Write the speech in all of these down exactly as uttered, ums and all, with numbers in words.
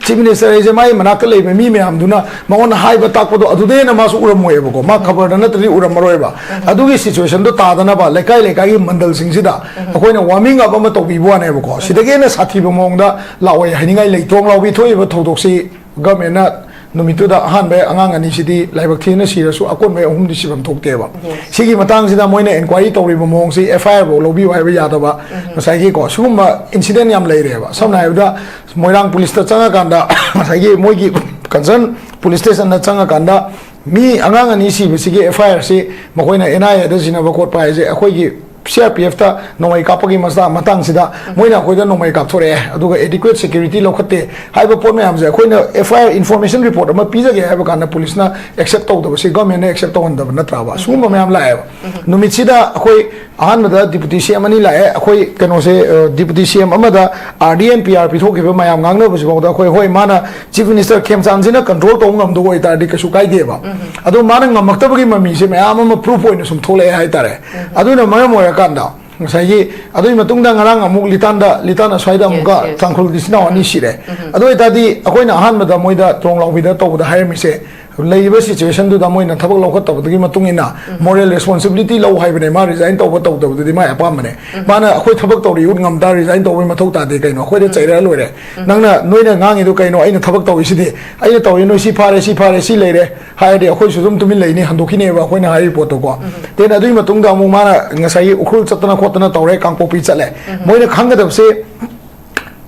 Chief minister ꯍꯥꯏꯁꯦ ꯃꯥꯒꯤ ꯃꯅꯥꯛꯇ ꯂꯩꯕ ꯃꯤ ꯃꯌꯥꯝꯗꯨꯅ ꯃꯉꯣꯟꯗ ꯍꯥꯏꯕ ꯇꯥꯛꯄꯗꯣ ꯑꯗꯨꯗꯩ ꯍꯦꯟꯅ ꯃꯥꯁꯨ ꯎꯔꯝꯃꯣꯏꯕꯀꯣ, ꯃꯥ ꯈꯕꯔꯗ ꯅꯠꯇ꯭ꯔꯗꯤ ꯎꯔꯝꯃꯔꯣꯏꯕ꯫ ꯑꯗꯨꯒꯤ ꯁꯤꯆꯨꯋꯦꯁꯟꯗꯣ ꯇꯥꯗꯅꯕ ꯂꯩꯀꯥꯏ ꯂꯩꯀꯥꯏꯒꯤ ꯃꯟꯗꯜꯁꯤꯡꯁꯤꯗ ꯑꯩꯈꯣꯏꯅ ꯋꯥꯔꯃꯤꯡ ꯑꯞ ꯑꯃ ꯇꯧꯕꯤꯕ ꯋꯥꯅꯦꯕꯀꯣ꯫ ꯁꯤꯗꯒꯤ ꯍꯦꯟꯅ ꯁꯥꯊꯤꯕ ꯃꯑꯣꯡꯗ ꯂꯥꯛꯑꯣꯏ ꯍꯥꯏꯅꯤꯡꯉꯥꯏ ꯂꯩ꯫ ꯇ꯭ꯔꯣꯡ ꯂꯥꯎꯕꯤ ꯊꯣꯛꯏꯕ ꯊꯧꯗꯣꯛꯁꯤ ꯒꯃꯦꯟꯅ ꯅꯨꯃꯤꯠꯇꯨꯗ ꯑꯍꯥꯟꯕ ꯑꯉꯥꯡ ꯑꯅꯤꯁꯤꯗꯤ ꯂꯥꯏꯕꯛ ꯊꯤꯅ ꯁꯤꯔꯁꯨ ꯑꯀꯣꯟꯕꯩ ꯑꯍꯨꯝꯗꯤ ꯁꯤꯐꯝ ꯊꯣꯛꯇꯦꯕ꯫ ꯁꯤꯒꯤ ꯃꯇꯥꯡꯁꯤꯗ ꯃꯣꯏꯅ ꯏꯟꯀ꯭ꯋꯥꯏꯔꯤ ꯇꯧꯔꯤꯕ ꯃꯑꯣꯡꯁꯤ ꯑꯦꯐ ꯑꯥꯏ ꯑꯥꯔ ꯐꯥꯎ ꯂꯧꯕꯤꯌꯨ ꯍꯥꯏꯕ ꯌꯥꯗꯕ, ꯉꯁꯥꯏꯒꯤꯀꯣ ꯁꯤꯒꯨꯝꯕ ꯏꯟꯁꯤꯗꯦꯟ ꯌꯥꯝ ꯂꯩꯔꯦꯕ꯫ ꯁꯝꯅ ꯍꯥꯏꯔꯕꯗ ꯃꯣꯏꯔꯥꯡ ꯄꯨꯂꯤꯁꯇ ꯆꯪꯉꯀꯥꯟꯗ ꯉꯁꯥꯏꯒꯤ ꯃꯣꯏꯒꯤ ꯀꯟꯁꯔꯟ ꯄꯨꯂꯤꯁ ꯁ꯭ꯇꯦꯁꯟꯗ ꯆꯪꯉꯀꯥꯟꯗ ꯃꯤ ꯑꯉꯥꯡ ꯑꯅꯤ ꯁꯤꯕꯁꯤꯒꯤ ꯑꯦꯐ ꯑꯥꯏ ꯑꯥꯔꯁꯤ ꯃꯈꯣꯏꯅ ꯑꯦꯟ ꯑꯥꯏ ꯑꯦꯗ ꯁꯤꯟꯅꯕ ꯈꯣꯠꯄ ꯍꯥꯏꯁꯦ ꯑꯩꯈꯣꯏꯒꯤ ꯁꯤ ꯑꯥꯔ ꯄꯤ ꯑꯦꯐꯇ ꯅꯣꯡꯃꯩ ꯀꯥꯞꯄꯒꯤ ꯃꯆꯥ-, ꯃꯇꯥꯡꯁꯤꯗ ꯃꯣꯏꯅ ꯑꯩꯈꯣꯏꯗ ꯅꯣꯡꯃꯩ ꯀꯥꯞꯊꯣꯔꯛꯑꯦ, ꯑꯗꯨꯒ adequate security ꯂꯧꯈꯠꯇꯦ ꯍꯥꯏꯕ ꯄꯣꯠ ꯃꯌꯥꯝꯁꯦ ꯑꯩꯈꯣꯏꯅ ꯑꯦꯐ ꯑꯥꯏ ꯑꯥꯔ ꯏꯟꯐꯣꯔꯃꯦꯁꯟ ꯔꯤꯄꯣꯔꯠ ꯑꯃ ꯄꯤꯖꯒꯦ ꯍꯥꯏꯕ ꯀꯥꯟꯗ ꯄꯨꯂꯤꯁꯅ ꯑꯦꯛꯁꯦꯞ ꯇꯧꯗꯕꯁꯤ ꯒꯚꯔꯟꯃꯦꯟꯠꯅ ꯑꯦꯛꯁꯦꯞ ꯇꯧꯍꯟꯗꯕ ꯅꯠꯇ꯭ꯔꯕ? ꯁꯤꯒꯨꯝꯕ ꯃꯌꯥꯝ ꯂꯥꯛꯑꯦꯕ꯫ ꯅꯨꯃꯤꯠꯁꯤꯗ ꯑꯩꯈꯣꯏ ꯑꯍꯥꯟꯕꯗ ꯗꯤꯄꯨꯇꯤ ꯁꯤ ꯑꯦꯝ ꯑꯅꯤ ꯂꯥꯛꯑꯦ꯫ ꯑꯩꯈꯣꯏ ꯀꯩꯅꯣꯁꯦ, ꯑ, ꯗꯤꯄꯨꯇꯤ ꯁꯤ ꯑꯦꯝ ꯑꯃꯗ R D N P R ꯄꯤꯊꯣꯛꯈꯤꯕ ꯃꯌꯥꯝ ꯉꯥꯡꯅꯕꯁꯤꯐꯥꯎꯗ ꯑꯩꯈꯣꯏ, ꯍꯣꯏ, ꯃꯥꯅ ꯆꯤꯐ ꯃꯤꯅꯤꯁꯇꯔ ꯈꯦꯝꯆꯥꯟꯁꯤꯅ ꯀꯟꯇ꯭ꯔꯣꯜ ꯇꯧꯕ ꯉꯝꯗꯧꯕ ꯑꯣꯏꯇꯥꯔꯗꯤ ꯀꯩꯁꯨ ꯀꯥꯏꯗꯦꯕ꯫ ꯑꯗꯣ ꯃꯥꯅ ꯉꯝꯃꯛꯇꯕꯒꯤ ꯃꯃꯤꯁꯦ ꯃꯌꯥꯝ ꯑꯃ ꯄ꯭ꯔꯨꯐ ꯑꯣꯏꯅ ꯁꯨꯝ ꯊꯣꯛꯂꯛꯑꯦ ꯍꯥꯏꯇꯥꯔꯦ꯫ ꯑꯗꯨꯅ ꯃꯔꯝ ꯑꯣꯏꯔꯀꯥꯟꯗ ꯉꯁꯥꯏꯒꯤ ꯑꯗꯨꯒꯤ ꯃꯇꯨꯡꯗ ꯉꯔꯥꯡ ꯑꯃꯨꯛ ꯂꯤꯇꯥꯟꯗ, ꯂꯤꯇꯥꯟ ꯑꯁ꯭ꯋꯥꯏꯗ ꯑꯃꯨꯛꯀ Yes, yes. ꯇꯥꯡꯈꯨꯜ ꯏꯆꯤꯟ ꯏꯅꯥꯎ ꯑꯅꯤ ꯁꯤꯔꯦ꯫ ꯑꯗꯨ ꯑꯣꯏꯇꯥꯔꯗꯤ ꯑꯩꯈꯣꯏꯅ ꯑꯍꯥꯟꯕꯗ ꯃꯣꯏꯗ ꯇ꯭ꯔꯣꯡ ꯂꯥꯎꯕꯤꯗ ꯇꯧꯕꯗ ꯍꯥꯏꯔꯝꯃꯤꯁꯦ, ꯂꯩꯔꯤꯕ ꯁꯤꯆꯨꯋꯦꯁꯟꯗꯨꯗ ꯃꯣꯏꯅ ꯊꯕꯛ ꯂꯧꯈꯠꯇꯕꯗꯨꯒꯤ ꯃꯇꯨꯡ ꯏꯟꯅ ꯃꯣꯔꯦꯜ ꯔꯦꯁꯄꯣꯟꯁꯤꯕꯤꯂꯤꯇꯤ ꯂꯧ ꯍꯥꯏꯕꯅꯦ꯫ ꯃꯥ ꯔꯤꯖꯥꯏꯟ ꯇꯧꯕ ꯇꯧꯗꯕꯗꯨꯗꯤ ꯃꯥꯏ ꯑꯄꯥꯝꯕꯅꯦ꯫ ꯃꯥꯅ ꯑꯩꯈꯣꯏ ꯊꯕꯛ ꯇꯧꯔꯤ ꯎꯠ ꯉꯝ ꯇꯥꯔ ꯔꯤꯖꯥꯏꯟ ꯇꯧꯕꯩ ꯃꯊꯧ ꯇꯥꯗꯦ ꯀꯩꯅꯣ? ꯑꯩꯈꯣꯏꯗ ꯆꯩꯔꯒ ꯂꯣꯏꯔꯦ꯫ ꯅꯪꯅ, ꯅꯣꯏꯅ ꯉꯥꯡꯉꯤꯗꯣ ꯀꯩꯅꯣ? ꯑꯩꯅ ꯊꯕꯛ ꯇꯧꯔꯤꯁꯤꯗꯤ, ꯑꯩꯅ ꯇꯧꯔꯤ, ꯅꯣꯏ ꯁꯤ ꯐꯥꯔꯦ, ꯁꯤ ꯐꯥꯔꯦ, ꯁꯤ ꯂꯩꯔꯦ ꯍꯥꯏꯔꯗꯤ ꯑꯩꯈꯣꯏꯁꯨ ꯑꯗꯨꯝ ꯇꯨꯃꯤꯟ ꯂꯩꯅꯤ, ꯍꯟꯗꯣꯛꯈꯤꯅꯦꯕ ꯑꯩꯈꯣꯏꯅ ꯍꯥꯏꯔꯤꯕ ꯄꯣꯠꯇꯣꯀꯣ꯫ ꯎꯝ꯫ Then ꯑꯗꯨꯒꯤ ꯃꯇꯨꯡꯗ ꯑꯃꯨꯛ ꯃꯥꯅ ꯉꯁꯥꯏꯒꯤ ꯎꯈ꯭ꯔꯨꯜ ꯆꯠꯇꯅ ꯈꯣꯠꯇꯅ ꯇꯧꯔꯦ, ꯀꯥꯡꯄꯣꯛꯄꯤ ꯆꯠꯂꯦ꯫ ꯎꯝ꯫ ꯃꯣꯏꯅ ꯈꯪꯒꯗꯕꯁꯦ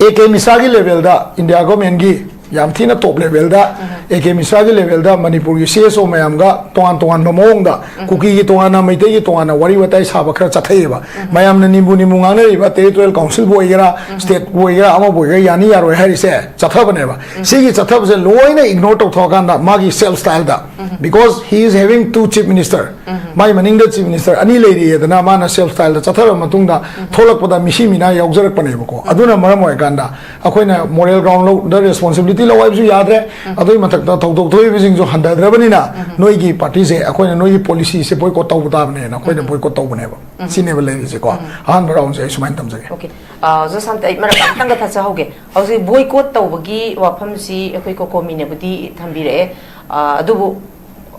ꯑꯦ ꯀꯦ ꯃꯤꯁ꯭ꯔꯥꯒꯤ ꯂꯦꯚꯦꯜꯗ, ꯏꯟꯗꯤꯌꯥ ꯒꯣꯔꯃꯦꯟꯒꯤ ꯌꯥꯝ ꯊꯤꯅ ꯇꯣꯞ ꯂꯦꯚꯦꯜꯗ, ꯎꯝ꯫ ꯑꯦ ꯀꯦ ꯃꯤꯁ꯭ꯔꯥꯒꯤ ꯂꯦꯚꯦꯜꯗ ꯃꯅꯤꯄꯨꯔꯒꯤ ꯁꯤ ꯑꯦꯁ ꯑꯣ ꯃꯌꯥꯝꯒ ꯇꯣꯉꯥꯟ ꯇꯣꯉꯥꯟꯕ ꯃꯑꯣꯡꯗ ꯎꯝ꯫ ꯀꯨꯀꯤꯒꯤ ꯇꯣꯉꯥꯟꯅ, ꯃꯩꯇꯩꯒꯤ ꯇꯣꯉꯥꯟꯅ ꯋꯥꯔꯤ ꯋꯥꯇꯥꯏ ꯁꯥꯕ ꯈꯔ ꯆꯠꯊꯩꯑꯕ꯫ ꯎꯝ꯫ ꯃꯌꯥꯝꯅ ꯅꯤꯝꯕꯨ ꯅꯤꯝꯕꯨ ꯉꯥꯡꯅꯔꯤꯕ ꯇꯦꯔꯤꯇꯣꯔꯤꯌꯦꯜ ꯀꯥꯎꯟꯁꯤꯜꯕꯨ ꯑꯣꯏꯒꯦꯔꯥ, ꯎꯝ꯫ ꯁ꯭ꯇꯦꯠꯄꯨ ꯑꯣꯏꯒꯦꯔꯥ, ꯑꯃꯕꯨ ꯑꯣꯏꯒꯦꯔꯥ ꯌꯥꯅꯤ ꯌꯥꯔꯣꯏ ꯍꯥꯏꯔꯤꯁꯦ ꯆꯠꯊꯕꯅꯦꯕ꯫ ꯎꯝ꯫ ꯁꯤꯒꯤ ꯆꯠꯊꯕꯁꯦ ꯂꯣꯏꯅ ꯏꯒꯅꯣꯔ ꯇꯧꯊꯣꯛꯑꯀꯥꯟꯗ ꯃꯥꯒꯤ self styled, um. Because he is having two chief minister, ꯎꯝ꯫ ꯃꯥꯏ ꯃꯅꯤꯡꯗ ꯆꯤꯐ ꯃꯤꯅꯤꯁꯇꯔ ꯑꯅꯤ ꯂꯩꯔꯤꯑꯦꯗꯅ, ꯃꯥꯅ ꯁꯦꯜꯐ ꯁ꯭ꯇꯥꯏꯜꯗ ꯆꯠꯊꯔꯕ ꯃꯇꯨꯡꯗ ꯎꯝ꯫ ꯊꯣꯛꯂꯛꯄꯗ ꯃꯤꯁꯤ ꯃꯤꯅꯥ ꯌꯥꯎꯖꯔꯛꯄꯅꯦꯕꯀꯣ꯫ ꯎꯝ꯫ ꯑꯗꯨꯅ ꯃꯔꯝ ꯑꯣꯏꯔꯀꯥꯟꯗ ꯑꯩꯈꯣꯏꯅ ꯃꯣꯔꯦꯜ ꯒ꯭ꯔꯥꯎꯟꯗ ꯔꯦꯁꯄꯣꯟꯁꯤꯕꯤꯂꯤꯇꯤ ꯂꯧ ꯍꯥꯏꯕꯁꯨ ꯌꯥꯗ꯭ꯔꯦ꯫ ꯑꯗꯨꯒꯤ ꯃꯊꯛꯇ ꯊꯧꯗꯣꯛ ꯊꯣꯛꯏꯕꯁꯤꯡꯁꯨ ꯍꯟꯊꯗ꯭ꯔꯕꯅꯤꯅ ꯅꯣꯏꯒꯤ ꯄꯥꯔꯇꯤꯁꯦ ꯑꯩꯈꯣꯏꯅ ꯅꯣꯏꯒꯤ ꯄꯣꯂꯤꯁꯤꯁꯦ ꯕꯣꯏꯀꯣꯠ ꯇꯧꯕ ꯇꯥꯕꯅꯦꯅ ꯑꯩꯈꯣꯏꯅ ꯕꯣꯏꯀꯣꯠ ꯇꯧꯕꯅꯦꯕ꯫ ꯁꯤꯅꯦꯕ ꯂꯩꯔꯤꯁꯦꯀꯣ꯫ ꯑꯍꯥꯟꯕ ꯔꯥꯎꯟꯁꯦ ꯑꯩ ꯁꯨꯃꯥꯏꯅ ꯊꯝꯖꯒꯦ꯫ ꯑꯣꯀꯦ꯫ ꯑꯣꯖꯥ ꯁꯥꯟꯇ, ꯑꯩ ꯃꯔꯛ ꯑꯃꯇꯪꯒ ꯊꯠꯆꯍꯧꯒꯦ꯫ ꯍꯧꯖꯤꯛ ꯕꯣꯏꯀꯣꯠ ꯇꯧꯕꯒꯤ ꯋꯥꯐꯝꯁꯤ ꯑꯩꯈꯣꯏ ꯀꯣꯀꯣꯃꯤꯅꯕꯨꯗꯤ ꯊꯝꯕꯤꯔꯛꯑꯦ꯫ ꯑ, ꯑꯗꯨꯕꯨ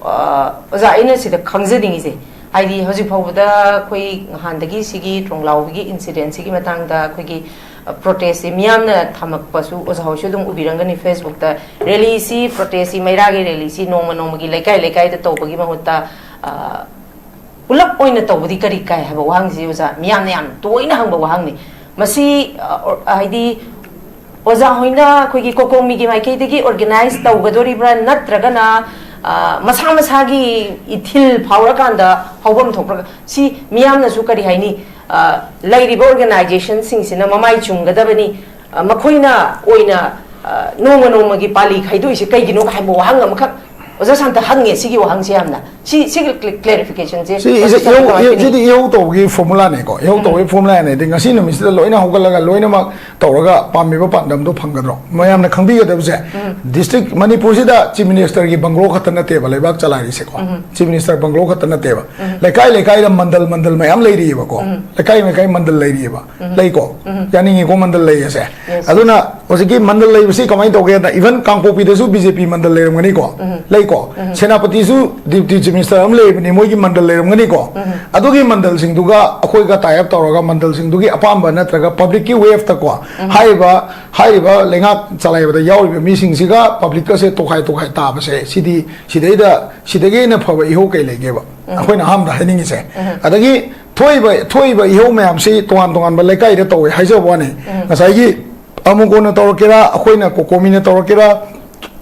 ꯑ, ꯑꯣꯖꯥ, ꯑꯩꯅ ꯁꯤꯗ ꯈꯪꯖꯅꯤꯡꯉꯤꯁꯦ, ꯍꯥꯏꯗꯤ ꯍꯧꯖꯤꯛ ꯐꯥꯎꯕꯗ ꯑꯩꯈꯣꯏ ꯅꯍꯥꯟꯗꯒꯤ ꯁꯤꯒꯤ ꯇ꯭ꯔꯣꯡꯂꯥꯎꯕꯒꯤ ꯏꯟꯁꯤꯗꯦꯟꯁꯤꯒꯤ ꯃꯇꯥꯡꯗ ꯑꯩꯈꯣꯏꯒꯤ ꯄ꯭ꯔꯣꯇꯦꯁꯁꯦ ꯃꯤꯌꯥꯝꯅ ꯊꯝꯃꯛꯄꯁꯨ ꯑꯣꯖꯥ ꯍꯣꯏꯁꯨ ꯑꯗꯨꯝ ꯎꯕꯤꯔꯝꯒꯅꯤ ꯐꯦꯁꯕꯨꯛꯇ꯫ ꯔꯦꯂꯤꯁꯤ, ꯄ꯭ꯔꯣꯇꯦꯁꯁꯤ, ꯃꯩꯔꯥꯒꯤ ꯔꯦꯂꯤꯁꯤ ꯅꯣꯡꯃ ꯅꯣꯡꯃꯒꯤ, ꯂꯩꯀꯥꯏ ꯂꯩꯀꯥꯏꯗ ꯇꯧꯕꯒꯤ ꯃꯍꯨꯠꯇ, ꯑ, ꯄꯨꯂꯞ ꯑꯣꯏꯅ ꯇꯧꯕꯗꯤ ꯀꯔꯤ ꯀꯥꯏ ꯍꯥꯏꯕ ꯋꯥꯍꯪꯁꯤ ꯑꯣꯖꯥ, ꯃꯤꯌꯥꯝꯅ ꯌꯥꯝ ꯇꯣꯏꯅ ꯍꯪꯕ ꯋꯥꯍꯪꯅꯤ꯫ ꯃꯁꯤ, ꯑ, ꯍꯥꯏꯗꯤ ꯑꯣꯖꯥ ꯍꯣꯏꯅ ꯑꯩꯈꯣꯏꯒꯤ ꯀꯣꯀꯣꯃꯤꯒꯤ ꯃꯥꯏꯀꯩꯗꯒꯤ ꯑꯣꯔꯒꯅꯥꯏꯖ ꯇꯧꯒꯗꯣꯔꯤꯕ꯭ꯔꯥ, ꯅꯠꯇ꯭ꯔꯒꯅ, ꯑ, ꯃꯁꯥ ꯃꯁꯥꯒꯤ ꯏꯊꯤꯜ ꯐꯥꯎꯔꯀꯥꯟꯗ ꯍꯧꯐꯝ ꯊꯣꯛꯄ꯭ꯔꯥ? ꯁꯤ ꯃꯤꯌꯥꯝꯅꯁꯨ ꯀꯔꯤ ꯍꯥꯏꯅꯤ, ꯑ, ꯂꯩꯔꯤꯕ ꯑꯣꯔꯒꯅꯥꯏꯖꯦꯁꯟꯁꯤꯡꯁꯤꯅ ꯃꯃꯥꯏ ꯆꯨꯝꯒꯗꯕꯅꯤ, ꯑ, ꯃꯈꯣꯏꯅ ꯑꯣꯏꯅ, ꯑ, ꯅꯣꯡꯃ ꯅꯣꯡꯃꯒꯤ ꯄꯥꯜꯂꯤ ꯈꯥꯏꯗꯣꯛꯏꯁꯦ ꯀꯩꯒꯤꯅꯣ ꯍꯥꯏꯕ ꯋꯥꯍꯪ ꯑꯃꯈꯛ ꯑꯣꯖꯥ ꯁꯥꯟꯇ ꯍꯪꯉꯦ꯫ ꯁꯤꯒꯤ ꯋꯥꯍꯪꯁꯦ ꯌꯥꯝꯅ, ꯁꯤ, ꯁꯤꯒꯤ ꯀ꯭ꯂꯦ-, ꯀ꯭ꯂꯦꯔꯤꯐꯤꯀꯦꯁꯟꯁꯦ ꯁꯤ ꯏꯁ-, ꯍꯧꯖꯤꯛ ꯏꯍꯧ-, ꯀꯃꯥꯏꯅ ꯏꯍꯧ-, ꯄꯤꯅꯤ? ꯁꯤꯗꯤ ꯏꯍꯧ ꯇꯧꯕꯒꯤ ꯐꯣꯔꯃꯨꯂꯥꯅꯦꯀꯣ꯫ ꯏꯍꯧ ꯇꯧꯕꯒꯤ ꯐꯣꯔꯃꯨꯂꯥꯅꯦ꯫ ꯍꯥꯏꯗꯤ ꯉꯁꯤ ꯅꯨꯃꯤꯠꯁꯤꯗ ꯂꯣꯏꯅ ꯍꯧꯒꯠꯂꯒ ꯂꯣꯏꯅꯃꯛ ꯇꯧꯔꯒ ꯄꯥꯝꯃꯤꯕ ꯄꯥꯟꯗꯝꯗꯣ ꯐꯪꯒꯗ꯭ꯔꯣ? ꯃꯌꯥꯝꯅ ꯈꯪꯕꯤꯒꯗꯕꯁꯦ, ꯗꯤꯁꯇ꯭ꯔꯤꯛ ꯃꯅꯤꯄꯨꯔꯁꯤꯗ ꯆꯤꯐ ꯃꯤꯅꯤꯁꯇꯔꯒꯤ ꯕꯪꯒ꯭ꯂꯣ ꯈꯛꯇ ꯅꯠꯇꯦꯕ ꯂꯩꯕꯥꯛ ꯆꯂꯥꯏꯔꯤꯁꯦꯀꯣ꯫ ꯆꯤꯐ ꯃꯤꯅꯤꯁꯇꯔ ꯕꯪꯒ꯭ꯂꯣ ꯈꯛꯇ ꯅꯠꯇꯦꯕ꯫ ꯂꯩꯀꯥꯏ ꯂꯩꯀꯥꯏꯗ ꯃꯟꯗꯜ ꯃꯟꯗꯜ ꯃꯌꯥꯝ ꯂꯩꯔꯤꯑꯕꯀꯣ꯫ ꯂꯩꯀꯥꯏ ꯂꯩꯀꯥꯏ ꯃꯟꯗꯜ ꯂꯩꯔꯤꯑꯕ꯫ ꯂꯩꯀꯣ? ꯌꯥꯅꯤꯡꯉꯤꯀꯣ ꯃꯟꯗꯜ ꯂꯩ ꯑꯁꯦ꯫ Yes. ꯑꯗꯨꯅ ꯍꯧꯖꯤꯛꯀꯤ ꯃꯟꯗꯜ ꯂꯩꯕꯁꯤ ꯀꯃꯥꯏꯅ ꯇꯧꯒꯦꯗ, ꯏꯚꯟ ꯀꯥꯡꯄꯣꯛꯄꯤꯗꯁꯨ ꯕꯤ ꯖꯦ ꯄꯤ ꯃꯟꯗꯜ ꯂꯩꯔꯝꯒꯅꯤꯀꯣ꯫ ꯂꯩꯀꯣ? ꯁꯦꯅꯥꯄꯇꯤꯁꯨ ꯗꯤꯞꯇꯤ ꯆꯤꯐ ꯃꯤꯅꯤꯁꯇꯔ ꯑꯃ ꯂꯩꯕꯅꯤ, ꯃꯣꯏꯒꯤ ꯃꯟꯗꯜ ꯂꯩꯔꯝꯒꯅꯤꯀꯣ꯫ ꯑꯗꯨꯒꯤ ꯃꯟꯗꯜꯁꯤꯡꯗꯨꯒ ꯑꯩꯈꯣꯏꯒ ꯇꯥꯏ ꯑꯞ ꯇꯧꯔꯒ ꯃꯟꯗꯜꯁꯤꯡꯗꯨꯒꯤ ꯑꯄꯥꯝꯕ ꯅꯠꯇ꯭ꯔꯒ ꯄꯕ꯭ꯂꯤꯛꯀꯤ ꯋꯦꯐꯇꯀꯣ, ꯍꯥꯏꯔꯤꯕ, ꯍꯥꯏꯔꯤꯕ ꯂꯩꯉꯥꯛ ꯆꯂꯥꯏꯕꯗ ꯌꯥꯎꯔꯤꯕ ꯃꯤꯁꯤꯡꯁꯤꯒ ꯄꯕ꯭ꯂꯤꯛꯀꯁꯦ ꯇꯣꯈꯥꯏ ꯇꯣꯈꯥꯏ ꯇꯥꯕꯁꯦ, ꯁꯤꯗꯤ, ꯁꯤꯗꯩꯗ, ꯁꯤꯗꯒꯤ ꯍꯦꯟꯅ ꯐꯕ ꯏꯍꯧ ꯀꯩ ꯂꯩꯒꯦꯕ? ꯑꯩꯈꯣꯏꯅ ꯑꯍꯥꯟꯕꯗ ꯍꯥꯏꯅꯤꯡꯉꯤꯁꯦ꯫ ꯑꯗꯒꯤ ꯊꯣꯛꯏꯕ, ꯊꯣꯛꯏꯕ ꯏꯍꯧ ꯃꯌꯥꯝꯁꯤ ꯇꯣꯉꯥꯟ ꯇꯣꯉꯥꯟꯕ ꯂꯩꯀꯥꯏꯗ ꯇꯧꯋꯦ ꯍꯥꯏꯖꯕ ꯋꯥꯅꯤ꯫ ꯉꯁꯥꯏꯒꯤ ꯑꯃꯨꯀꯣꯟꯅ ꯇꯧꯔꯛꯀꯦꯔꯥ, ꯑꯩꯈꯣꯏꯅ ꯀꯣꯀꯣꯃꯤꯅ ꯇꯧꯔꯛꯀꯦꯔꯥ,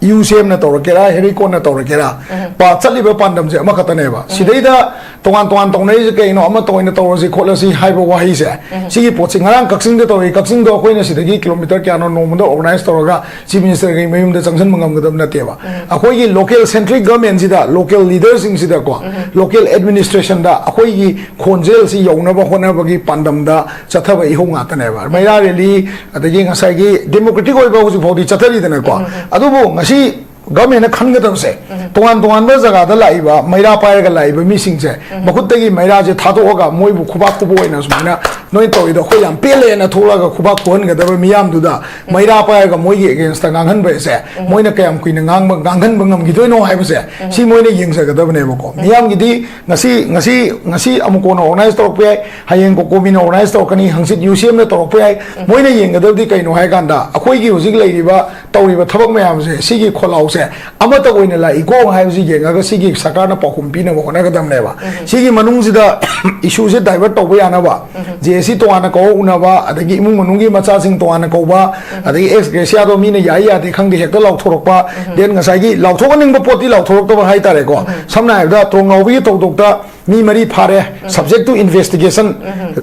ꯌꯨ ꯁꯤ ꯑꯦꯝꯅ ꯇꯧꯔꯛꯀꯦꯔꯥ, ꯍꯦꯔꯤꯀꯣꯟꯅ ꯇꯧꯔꯛꯀꯦꯔꯥ, ꯄꯥ-, ꯆꯠꯂꯤꯕ ꯄꯥꯟꯗꯝꯁꯦ ꯑꯃꯈꯛꯇꯅꯦꯕ꯫ ꯁꯤꯗꯩꯗ ꯇꯣꯉꯥꯟ ꯇꯣꯉꯥꯟ ꯇꯧꯅꯔꯤꯁꯦ ꯀꯩꯅꯣ, ꯑꯃ ꯇꯧꯅ ꯇꯧꯔꯁꯤ ꯈꯣꯠꯂꯁꯤ ꯍꯥꯏꯕ ꯋꯥꯍꯩꯁꯦ, ꯁꯤꯒꯤ ꯄꯣꯠꯁꯦ ꯉꯔꯥꯡ ꯀꯛꯆꯤꯡꯗ ꯇꯧꯔꯤ꯫ ꯀꯛꯆꯤꯡꯗꯣ ꯑꯩꯈꯣꯏꯅ ꯁꯤꯗꯒꯤ ꯀꯤꯂꯣꯃꯤꯇꯔ ꯀꯌꯥꯅꯣ ꯅꯣꯡꯃꯗ organize ꯇꯧꯔꯒ Chief Ministerꯒꯤ ꯃꯌꯨꯝꯗ ꯆꯪꯁꯤꯟꯕ ꯉꯝꯒꯗꯕ ꯅꯠꯇꯦꯕ꯫ ꯑꯩꯈꯣꯏꯒꯤ local centric governmentꯁꯤꯗ, local leaderꯁꯤꯡꯁꯤꯗꯀꯣ, local administrationꯗ ꯑꯩꯈꯣꯏꯒꯤ ꯈꯣꯟꯖꯦꯜꯁꯤ ꯌꯧꯅꯕ ꯍꯣꯠꯅꯕꯒꯤ ꯄꯥꯟꯗꯝꯗ ꯆꯠꯊꯕ ꯏꯍꯧ ꯉꯥꯛꯇꯅꯦꯕ꯫ ꯃꯩꯔꯥ rally, ꯑꯗꯒꯤ ꯉꯁꯥꯏꯒꯤ democratic ꯑꯣꯏꯕ ꯍꯧꯖꯤꯛ ꯐꯥꯎꯗꯤ ꯆꯠꯊꯔꯤꯗꯅꯀꯣ꯫ ꯑꯗꯨꯕꯨ ꯉꯁꯤ governmentꯅ ꯈꯟꯒꯗꯕꯁꯦ, ꯇꯣꯉꯥꯟ ꯇꯣꯉꯥꯟꯕ ꯖꯒꯥꯗ ꯂꯥꯛꯏꯕ, ꯃꯩꯔꯥ ꯄꯥꯏꯔꯒ ꯂꯥꯛꯏꯕ ꯃꯤꯁꯤꯡꯁꯦ, ꯃꯈꯨꯠꯇꯒꯤ ꯃꯩꯔꯥꯁꯦ ꯊꯥꯗꯣꯛꯑꯒ ꯃꯣꯏꯕꯨ ꯈꯨꯕꯥꯛ ꯈꯨꯕ ꯑꯣꯏꯅ ꯁꯨꯃꯥꯏꯅ ꯅꯣꯏ ꯇꯧꯔꯤꯗꯣ ꯑꯩꯈꯣꯏ ꯌꯥꯝ ꯄꯦꯜꯂꯦꯅ ꯊꯣꯛꯂꯛꯑꯒ ꯈꯨꯕꯥꯛ ꯈꯨꯍꯟꯒꯗꯕ ꯃꯤꯌꯥꯝꯗꯨꯗ ꯃꯩꯔꯥ ꯄꯥꯏꯔꯒ ꯃꯣꯏꯒꯤ againstꯇ ꯉꯥꯡꯍꯟꯕ ꯍꯥꯏꯁꯦ, ꯃꯣꯏꯅ ꯀꯌꯥꯝ ꯀꯨꯏꯅ ꯉꯥꯡꯕ, ꯉꯥꯡꯍꯟꯕ ꯉꯝꯈꯤꯗꯣꯏꯅꯣ ꯍꯥꯏꯕꯁꯦ, ꯁꯤ ꯃꯣꯏꯅ ꯌꯦꯡꯖꯒꯗꯕꯅꯦꯕꯀꯣ꯫ ꯃꯤꯌꯥꯝꯒꯤꯗꯤ ꯉꯁꯤ, ꯉꯁꯤ, ꯉꯁꯤ ꯑꯃꯨꯀꯣꯟꯅ organize ꯇꯧꯔꯛꯄ ꯌꯥꯏ, ꯍꯌꯦꯡ ꯀꯣꯀꯣꯃꯤꯅ organize ꯇꯧꯔꯛꯀꯅꯤ, ꯍꯪꯆꯤꯠ UCMꯅ ꯇꯧꯔꯛꯄ ꯌꯥꯏ꯫ ꯃꯣꯏꯅ ꯌꯦꯡꯒꯗꯕꯗꯤ ꯀꯩꯅꯣ ꯍꯥꯏ ꯀꯥꯟꯗ, ꯑꯩꯈꯣꯏꯒꯤ ꯍꯧꯖꯤꯛ ꯂꯩꯔꯤꯕ, ꯇꯧꯔꯤꯕ ꯊꯕꯛ ꯃꯌꯥꯝꯁꯦ, ꯁꯤꯒꯤ ꯈꯣꯜꯂꯥꯎꯁꯦ ꯑꯃꯠꯇ ꯑꯣꯏꯅ ꯂꯥꯛꯏꯀꯣ ꯍꯥꯏꯕꯁꯤ ꯌꯦꯡꯉꯒ ꯁꯤꯒꯤ ꯁꯔꯀꯥꯔꯅ ꯄꯥꯎꯈꯨꯝ ꯄꯤꯅꯕ ꯍꯣꯠꯅꯒꯗꯕꯅꯦꯕ꯫ ꯁꯤꯒꯤ ꯃꯅꯨꯡꯁꯤꯗ issueꯁꯦ divert ꯇꯧꯕ ꯌꯥꯅꯕ, JAC ꯇꯣꯉꯥꯟꯅ ꯀꯧꯔ ꯎꯅꯕ, ꯑꯗꯒꯤ ꯏꯃꯨꯡ ꯃꯅꯨꯡꯒꯤ ꯃꯆꯥꯁꯤꯡ ꯇꯣꯉꯥꯟꯅ ꯀꯧꯕ, ꯑꯗꯒꯤ ex gratia ꯗꯣ ꯃꯤꯅ ꯌꯥꯏ ꯌꯥꯗꯦ ꯈꯪꯗꯦ ꯍꯦꯛꯇ ꯂꯥꯎꯊꯣꯔꯛꯄ, then ꯉꯁꯥꯏꯒꯤ ꯂꯥꯎꯊꯣꯛꯍꯟꯅꯤꯡꯕ ꯄꯣꯠꯇꯤ ꯂꯥꯎꯊꯣꯔꯛꯇꯕ ꯍꯥꯏꯇꯥꯔꯦꯀꯣ꯫ ꯁꯝꯅ ꯍꯥꯏꯔꯕꯗ, ꯇ꯭ꯔꯣꯡꯅꯥꯎꯕꯤꯒꯤ ꯊꯧꯗꯣꯛꯇ ꯃꯤ ꯃꯔꯤ ꯐꯥꯔꯦ, subject to investigation,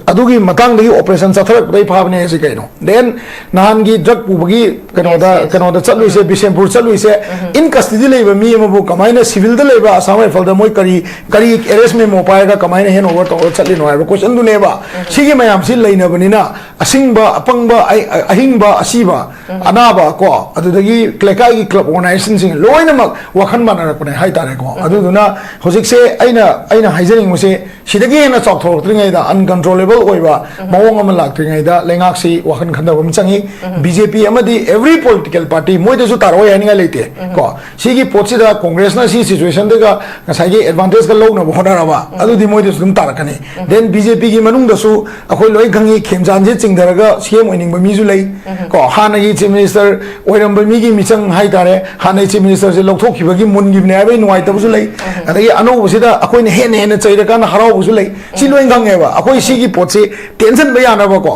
ꯑꯗꯨꯒꯤ ꯃꯇꯥꯡꯗꯒꯤ operation ꯆꯠꯊꯔꯛꯄꯗꯩ ꯐꯥꯕꯅꯦ ꯍꯥꯏꯁꯤ ꯀꯩꯅꯣ? Then ꯅꯍꯥꯟꯒꯤ drug ꯄꯨꯕꯒꯤ ꯀꯩꯅꯣꯗ, yes, yes, ꯀꯩꯅꯣꯗ ꯆꯠꯂꯨꯏꯁꯦ, ꯕꯤꯁꯦꯝꯄꯨꯔ ꯆꯠꯂꯨꯏꯁꯦ, in custodyꯗ ꯂꯩꯕ ꯃꯤ ꯑꯃꯕꯨ ꯀꯃꯥꯏꯅ civilꯗ ꯂꯩꯕ Assam Rifleꯗ ꯃꯣꯏ ꯀꯔꯤ, ꯀꯔꯤ arrest memo ꯄꯥꯏꯔꯒ ꯀꯃꯥꯏꯅ hand over ꯇꯧꯔꯒ ꯆꯠꯂꯤꯅꯣ ꯍꯥꯏꯕ questionꯗꯨꯅꯦꯕ꯫ ꯁꯤꯒꯤ ꯃꯌꯥꯝꯁꯤ ꯂꯩꯅꯕꯅꯤꯅ, ꯑꯁꯤꯡꯕ, ꯑꯄꯪꯕ, ꯑꯍꯤꯡꯕ, ꯑꯁꯤꯕ, ꯑꯅꯥꯕ ꯀꯣ, ꯑꯗꯨꯗꯒꯤ ꯂꯩꯀꯥꯏꯒꯤ club organizationꯁꯤꯡ ꯂꯣꯏꯅꯃꯛ ꯋꯥꯈꯜ ꯃꯥꯟꯅꯔꯛꯄꯅꯦ ꯍꯥꯏꯇꯥꯔꯦꯀꯣ꯫ ꯑꯗꯨꯗꯨꯅ ꯍꯧꯖꯤꯛꯁꯦ ꯑꯩꯅ, ꯑꯩꯅ ꯍꯥꯏꯖꯅꯤꯡꯕꯁꯦ, ꯁꯤꯗꯒꯤ ꯍꯦꯟꯅ ꯆꯥꯎꯊꯣꯔꯛꯇ꯭ꯔꯤꯉꯩꯗ, uncontrollable ꯑꯣꯏꯕ ꯃꯑꯣꯡ ꯑꯃ ꯂꯥꯛꯇ꯭ꯔꯤꯉꯩꯗ, ꯂꯩꯉꯥꯛꯁꯤ ꯋꯥꯈꯜ ꯈꯟꯊꯕ ꯑꯃ ꯆꯪꯉꯤ꯫ BJP ꯑꯃꯗꯤ every political party, ꯃꯣꯏꯗꯁꯨ ꯇꯥꯔꯛꯑꯣꯏ ꯍꯥꯏꯅꯤꯡꯉꯥꯏ ꯂꯩꯇꯦ ꯀꯣ꯫ ꯁꯤꯒꯤ ꯄꯣꯠꯁꯤꯗ Congressꯅ ꯁꯤ situationꯗꯒ ꯉꯁꯥꯏꯒꯤ advantageꯀ ꯂꯧꯅꯕ ꯍꯣꯠꯅꯔꯕ, ꯑꯗꯨꯗꯤ ꯃꯣꯏꯗꯁꯨ ꯑꯗꯨꯝ ꯇꯥꯔꯛꯀꯅꯤ꯫ Then BJPꯒꯤ ꯃꯅꯨꯡꯗꯁꯨ ꯑꯩꯈꯣꯏ ꯂꯣꯏ ꯈꯪꯉꯤ, ꯈꯦꯝꯖꯥꯟꯁꯦ ꯆꯤꯡꯊꯔꯒ CM ꯑꯣꯏꯅꯤꯡꯕ ꯃꯤꯁꯨ ꯂꯩ ꯀꯣ꯫ ꯍꯥꯟꯅꯒꯤ Chief Minister ꯑꯣꯏꯔꯝꯕ ꯃꯤꯒꯤ ꯃꯤꯆꯪ ꯍꯥꯏꯇꯥꯔꯦ, ꯍꯥꯟꯅꯒꯤ Chief Ministerꯁꯦ ꯂꯧꯊꯣꯛꯈꯤꯕꯒꯤ ꯃꯨꯟꯈꯤꯕꯅꯦ ꯍꯥꯏꯕꯒꯤ ꯅꯨꯡꯉꯥꯏꯇꯕꯁꯨ ꯂꯩ꯫ ꯑꯗꯒꯤ ꯑꯅꯧꯕꯁꯤꯗ ꯑꯩꯈꯣꯏꯅ ꯍꯦꯟꯅ ꯍꯦꯟꯅ ꯂꯩꯔꯀꯥꯟꯗ ꯍꯔꯥꯎꯕꯁꯨ ꯂꯩ꯫ ꯁꯤ ꯂꯣꯏ ꯈꯪꯉꯦꯕ꯫ ꯑꯩꯈꯣꯏ ꯁꯤꯒꯤ ꯄꯣꯠꯁꯤ ꯇꯦꯟꯁꯤꯟꯕ ꯌꯥꯅꯕꯀꯣ,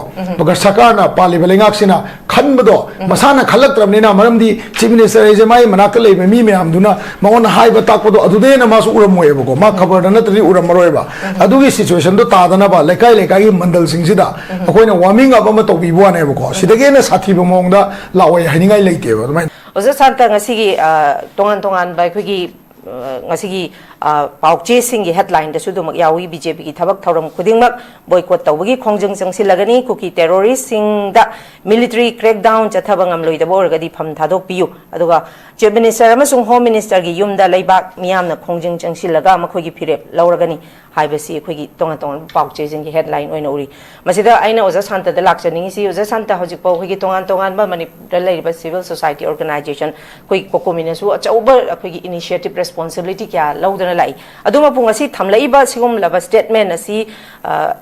ꯁꯔꯀꯥꯔꯅ, ꯄꯥꯜꯂꯤꯕ ꯂꯩꯉꯥꯛꯁꯤꯅ ꯈꯟꯕꯗꯣ ꯃꯁꯥꯅ ꯈꯜꯂꯛꯇ꯭ꯔꯕꯅꯤꯅ, ꯃꯔꯝꯗꯤ ꯆꯤꯐ ꯃꯤꯅꯤꯁꯇꯔ ꯍꯥꯏꯁꯦ ꯃꯥꯒꯤ ꯃꯅꯥꯛꯇ ꯂꯩꯕ ꯃꯤ ꯃꯌꯥꯝꯗꯨꯅ ꯃꯉꯣꯟꯗ ꯍꯥꯏꯕ ꯇꯥꯛꯄꯗꯣ ꯑꯗꯨꯗꯩ ꯍꯦꯟꯅ ꯃꯥꯁꯨ ꯎꯔꯝꯃꯣꯏꯕꯀꯣ, ꯃꯥ ꯈꯕꯔꯗ ꯅꯠꯇ꯭ꯔꯗꯤ ꯎꯔꯝꯃꯔꯣꯏꯕ꯫ ꯑꯗꯨꯒꯤ ꯁꯤꯆꯨꯋꯦꯁꯟꯗꯣ ꯇꯥꯗꯅꯕ ꯂꯩꯀꯥꯏ ꯂꯩꯀꯥꯏꯒꯤ ꯃꯟꯗꯜꯁꯤꯡꯁꯤꯗ ꯑꯩꯈꯣꯏꯅ ꯋꯥꯔꯃꯤꯡ ꯑꯞ ꯑꯃ ꯇꯧꯕꯤꯕ ꯋꯥꯅꯦꯕꯀꯣ꯫ ꯁꯤꯗꯒꯤ ꯍꯦꯟꯅ ꯁꯥꯊꯤꯕ ꯃꯑꯣꯡꯗ ꯂꯥꯛꯑꯣꯏ ꯍꯥꯏꯅꯤꯡꯉꯥꯏ ꯂꯩꯇꯦꯕ꯫ ꯑꯗꯨꯃꯥꯏꯅ ꯑꯣꯖꯥ ꯁꯥꯟꯇ, ꯉꯁꯤꯒꯤ, ꯑ, ꯇꯣꯉꯥꯟ ꯇꯣꯉꯥꯟꯕ ꯑꯩꯈꯣꯏꯒꯤ, ꯑ, ꯉꯁꯤꯒꯤ, ꯑ, ꯄꯥꯎꯆꯦꯁꯤꯡꯒꯤ ꯍꯦꯗꯂꯥꯏꯟꯗꯁꯨ ꯑꯗꯨꯃꯛ ꯌꯥꯎꯏ, "ꯕꯤ ꯖꯦ ꯄꯤꯒꯤ ꯊꯕꯛ ꯊꯧꯔꯝ ꯈꯨꯗꯤꯡꯃꯛ ꯕꯣꯏꯀꯣꯠ ꯇꯧꯕꯒꯤ ꯈꯣꯡꯖꯪ ꯆꯪꯁꯤꯜꯂꯒꯅꯤ, ꯀꯨꯀꯤ ꯇꯦꯔꯣꯔꯤꯁꯁꯤꯡꯗ ꯃꯤꯂꯤꯇꯔꯤ ꯀ꯭ꯔꯦꯛꯗꯥꯎꯟ ꯆꯠꯊꯕ ꯉꯝꯂꯣꯏꯗꯕ ꯑꯣꯏꯔꯒꯗꯤ ꯐꯝ ꯊꯥꯗꯣꯛꯄꯤꯌꯨ"꯫ ꯑꯗꯨꯒ ꯆꯤꯐ ꯃꯤꯅꯤꯁꯇꯔ ꯑꯃꯁꯨꯡ ꯍꯣꯝ ꯃꯤꯅꯤꯁꯇꯔꯒꯤ ꯌꯨꯝꯗ ꯂꯩꯕꯥꯛ ꯃꯤꯌꯥꯝꯅ ꯈꯣꯡꯖꯪ ꯆꯪꯁꯤꯜꯂꯒ ꯃꯈꯣꯏꯒꯤ ꯐꯤꯔꯦꯞ ꯂꯧꯔꯒꯅꯤ ꯍꯥꯏꯕꯁꯤ ꯑꯩꯈꯣꯏꯒꯤ ꯇꯣꯉꯥꯟ ꯇꯣꯉꯥꯟꯕ ꯄꯥꯎꯆꯦꯁꯤꯡꯒꯤ ꯍꯦꯗꯂꯥꯏꯟ ꯑꯣꯏꯅ ꯎꯔꯤ꯫ ꯃꯁꯤꯗ ꯑꯩꯅ ꯑꯣꯖꯥ ꯁꯥꯟꯇꯗ ꯂꯥꯛꯆꯅꯤꯡꯉꯤꯁꯤ, ꯑꯣꯖꯥ ꯁꯥꯟꯇ, ꯍꯧꯖꯤꯛꯐꯥꯎ ꯑꯩꯈꯣꯏꯒꯤ ꯇꯣꯉꯥꯟ ꯇꯣꯉꯥꯟꯕ ꯃꯅꯤꯄꯨꯔꯗ ꯂꯩꯔꯤꯕ ꯁꯤꯚꯤꯜ ꯁꯣꯁꯥꯏꯇꯤ ꯑꯣꯔꯒꯅꯥꯏꯖꯦꯁꯟ, ꯑꯩꯈꯣꯏꯒꯤ ꯀꯣꯀꯣꯃꯤꯅꯁꯨ ꯑꯆꯧꯕ ꯑꯩꯈꯣꯏꯒꯤ ꯏꯅꯤꯁꯤꯌꯦꯇꯤꯚ, ꯔꯦꯁꯄꯣꯟꯁꯤꯕꯤꯂꯤꯇꯤ ꯀꯌꯥ ꯂꯧꯗꯅ ꯂꯥꯛꯏ꯫ ꯑꯗꯨ ꯃꯄꯨꯡ ꯑꯁꯤ ꯊꯝꯂꯛꯏꯕ ꯁꯤꯒꯨꯝꯂꯕ ꯁ꯭ꯇꯦꯠꯃꯦꯟ ꯑꯁꯤ, ꯑ,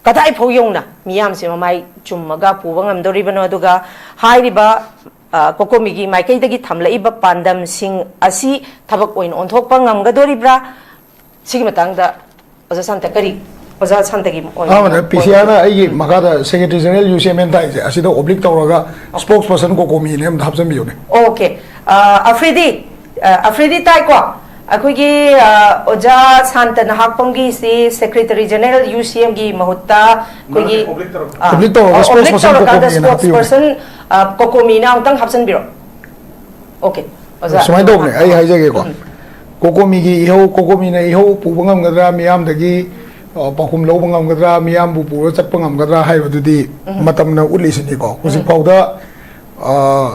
ꯀꯗꯥꯏ ꯐꯥꯎ ꯌꯧꯅ ꯃꯤꯌꯥꯝꯁꯦ ꯃꯃꯥꯏ ꯆꯨꯝꯃꯒ ꯄꯨꯕ ꯉꯝꯗꯣꯔꯤꯕꯅꯣ? ꯑꯗꯨꯒ ꯍꯥꯏꯔꯤꯕ, ꯑ, ꯀꯣꯀꯣꯃꯤꯒꯤ ꯃꯥꯏꯀꯩꯗꯒꯤ ꯊꯝꯂꯛꯏꯕ ꯄꯥꯟꯗꯝꯁꯤꯡ ꯑꯁꯤ ꯊꯕꯛ ꯑꯣꯏꯅ ꯑꯣꯟꯊꯣꯛꯄ ꯉꯝꯒꯗꯣꯔꯤꯕ꯭ꯔꯥ? ꯁꯤꯒꯤ ꯃꯇꯥꯡꯗ ꯑꯣꯖꯥ ꯁꯥꯟꯇ ꯀꯔꯤ, ꯑꯣꯖꯥ ꯁꯥꯟꯇꯒꯤ ꯑꯣꯏꯅ ꯑꯍꯥꯟꯕꯗ ꯄꯤ ꯁꯤ ꯑꯥꯔꯅ ꯑꯩꯒꯤ ꯃꯈꯥꯗ ꯁꯦꯀ꯭ꯔꯦꯇꯔꯤ ꯖꯦꯅꯔꯦꯜ ꯌꯨ ꯁꯤ ꯑꯦꯝ ꯑꯦꯟ ꯇꯥꯏꯁꯦ, ꯑꯁꯤꯗ ꯑꯣꯕ꯭ꯂꯤꯛ ꯇꯧꯔꯒ ꯁ꯭ꯄꯣꯛꯁ ꯄꯔꯁꯟ ꯀꯣꯀꯣꯃꯤꯅ ꯑꯝꯇ ꯍꯥꯞꯆꯤꯟꯕꯤꯌꯨꯅꯦ꯫ ꯑꯣꯀꯦ꯫ ꯑ, ꯑꯐ꯭ꯔꯤꯗꯤ, ꯑ, ꯑꯐ꯭ꯔꯤꯗꯤ ꯇꯥꯏꯀꯣ? ꯑꯩꯈꯣꯏꯒꯤ, ꯑ, ꯑꯣꯖꯥ ꯁꯥꯟꯇ ꯅꯍꯥꯛꯄꯝꯒꯤꯁꯤ ꯁꯦꯀ꯭ꯔꯦꯇꯔꯤ ꯖꯦꯅꯔꯦꯜ ꯌꯨ ꯁꯤ ꯑꯦꯝꯒꯤ ꯃꯍꯨꯠꯇ ꯑꯩꯈꯣꯏꯒꯤ, ꯑꯣꯕ꯭ꯂꯤꯛ ꯇꯧꯔꯛꯑꯣ꯫ ꯑ, ꯑꯣꯕ꯭ꯂꯤꯛ ꯇꯧꯔꯒ ꯑꯣ, ꯁ꯭ꯄꯣꯛꯁ ꯑꯣꯕ꯭ꯂꯤꯛ ꯄꯔꯁꯟ ꯇꯧꯔꯀꯥꯟꯗ ꯀꯣꯀꯣꯃꯤꯅ ꯁ꯭ꯄꯣꯛꯁ ꯍꯥꯞꯄꯤꯌꯨꯅꯦ꯫ ꯄꯔꯁꯟ, ꯑ, ꯀꯣꯀꯣꯃꯤꯅ ꯑꯃꯨꯛꯇꯪ ꯍꯥꯞꯆꯤꯟꯕꯤꯔꯣ꯫ ꯑꯣꯀꯦ, ꯑꯣꯖꯥ꯫ ꯁꯨꯃꯥꯏꯅ ꯇꯧꯕꯅꯦ, ꯑꯩ ꯍꯥꯏꯖꯒꯦꯀꯣ꯫ ꯎꯝ꯫ ꯀꯣꯀꯣꯃꯤꯒꯤ ꯏꯍꯧ, ꯀꯣꯀꯣꯃꯤꯅ ꯏꯍꯧ ꯄꯨꯕ ꯉꯝꯒꯗ꯭ꯔꯥ, ꯃꯤꯌꯥꯝꯗꯒꯤ, ꯑ, ꯄꯥꯎꯈꯨꯝ ꯂꯧꯕ ꯉꯝꯒꯗ꯭ꯔꯥ, ꯃꯤꯌꯥꯝꯕꯨ ꯄꯨꯔ ꯆꯠꯄ ꯉꯝꯒꯗ꯭ꯔꯥ ꯍꯥꯏꯕꯗꯨꯗꯤ ꯎꯝ꯫ ꯃꯇꯝꯅ ꯎꯠꯂꯤꯁꯤꯅꯤꯀꯣ꯫ ꯎꯝ꯫ ꯍꯧꯖꯤꯛ ꯐꯥꯎꯗ, ꯑ,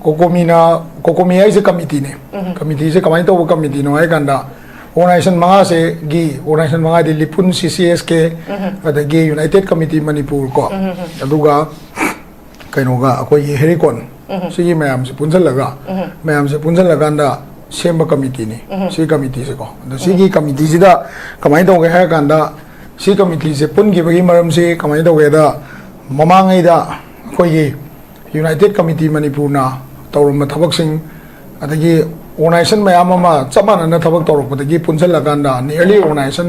ꯀꯣꯀꯣꯃꯤꯅ, ꯀꯣꯀꯣꯃꯤ ꯍꯥꯏꯁꯦ ꯀꯃꯤꯇꯤꯅꯦ꯫ ꯎꯝ꯫ ꯀꯃꯤꯇꯤꯁꯦ ꯀꯃꯥꯏꯅ ꯇꯧꯕ ꯀꯃꯤꯇꯤꯅꯣ ꯍꯥꯏ ꯀꯥꯟꯗ, ꯑꯣꯔꯒꯅꯥꯏꯖꯦꯁꯟ ꯃꯉꯥꯁꯤꯒꯤ, ꯑꯣꯔꯒꯅꯥꯏꯖꯦꯁꯟ ꯃꯉꯥꯗꯤ ꯂꯤꯄꯨꯟ, ꯁꯤ ꯁꯤ ꯑꯦꯁ ꯀꯦ, ꯎꯝ꯫ ꯑꯗꯒꯤ ꯌꯨꯅꯥꯏꯇꯦꯗ ꯀꯃꯤꯇꯤ ꯃꯅꯤꯄꯨꯔ ꯀꯣ, ꯎꯝ꯫ ꯑꯗꯨꯒ ꯀꯩꯅꯣꯒ, ꯑꯩꯈꯣꯏꯒꯤ ꯍꯦꯔꯤꯀꯣꯟ, ꯎꯝ꯫ ꯁꯤꯒꯤ ꯃꯌꯥꯝꯁꯦ ꯄꯨꯟꯁꯤꯜꯂꯒ, ꯎꯝ꯫ ꯃꯌꯥꯝꯁꯦ ꯄꯨꯟꯁꯤꯜꯂꯀꯥꯟꯗ ꯁꯦꯝꯕ ꯀꯃꯤꯇꯤꯅꯤ, ꯎꯝ꯫ ꯁꯤ ꯀꯃꯤꯇꯤꯁꯦꯀꯣ꯫ ꯑꯗꯣ ꯎꯝ꯫ ꯁꯤꯒꯤ ꯀꯃꯤꯇꯤꯁꯤꯗ ꯀꯃꯥꯏꯅ ꯇꯧꯒꯦ ꯍꯥꯏꯔ ꯀꯥꯟꯗ, ꯁꯤ ꯀꯃꯤꯇꯤꯁꯦ ꯄꯨꯟꯈꯤꯕꯒꯤ ꯃꯔꯝꯁꯤ ꯀꯃꯥꯏꯅ ꯇꯧꯒꯦꯗ, ꯃꯃꯥꯡꯉꯩꯗ ꯑꯩꯈꯣꯏꯒꯤ ꯌꯨꯅꯥꯏꯇꯦꯗ ꯀꯃꯤꯇꯤ ꯃꯅꯤꯄꯨꯔꯅ ꯇꯧꯔꯝꯕ ꯊꯕꯛꯁꯤꯡ, ꯑꯗꯒꯤ organization ꯃꯌꯥꯝ ꯑꯃ ꯆꯞ ꯃꯥꯟꯅꯅ ꯊꯕꯛ ꯇꯧꯔꯛꯄꯗꯒꯤ ꯄꯨꯟꯁꯤꯜꯂꯀꯥꯟꯗ nearly organization,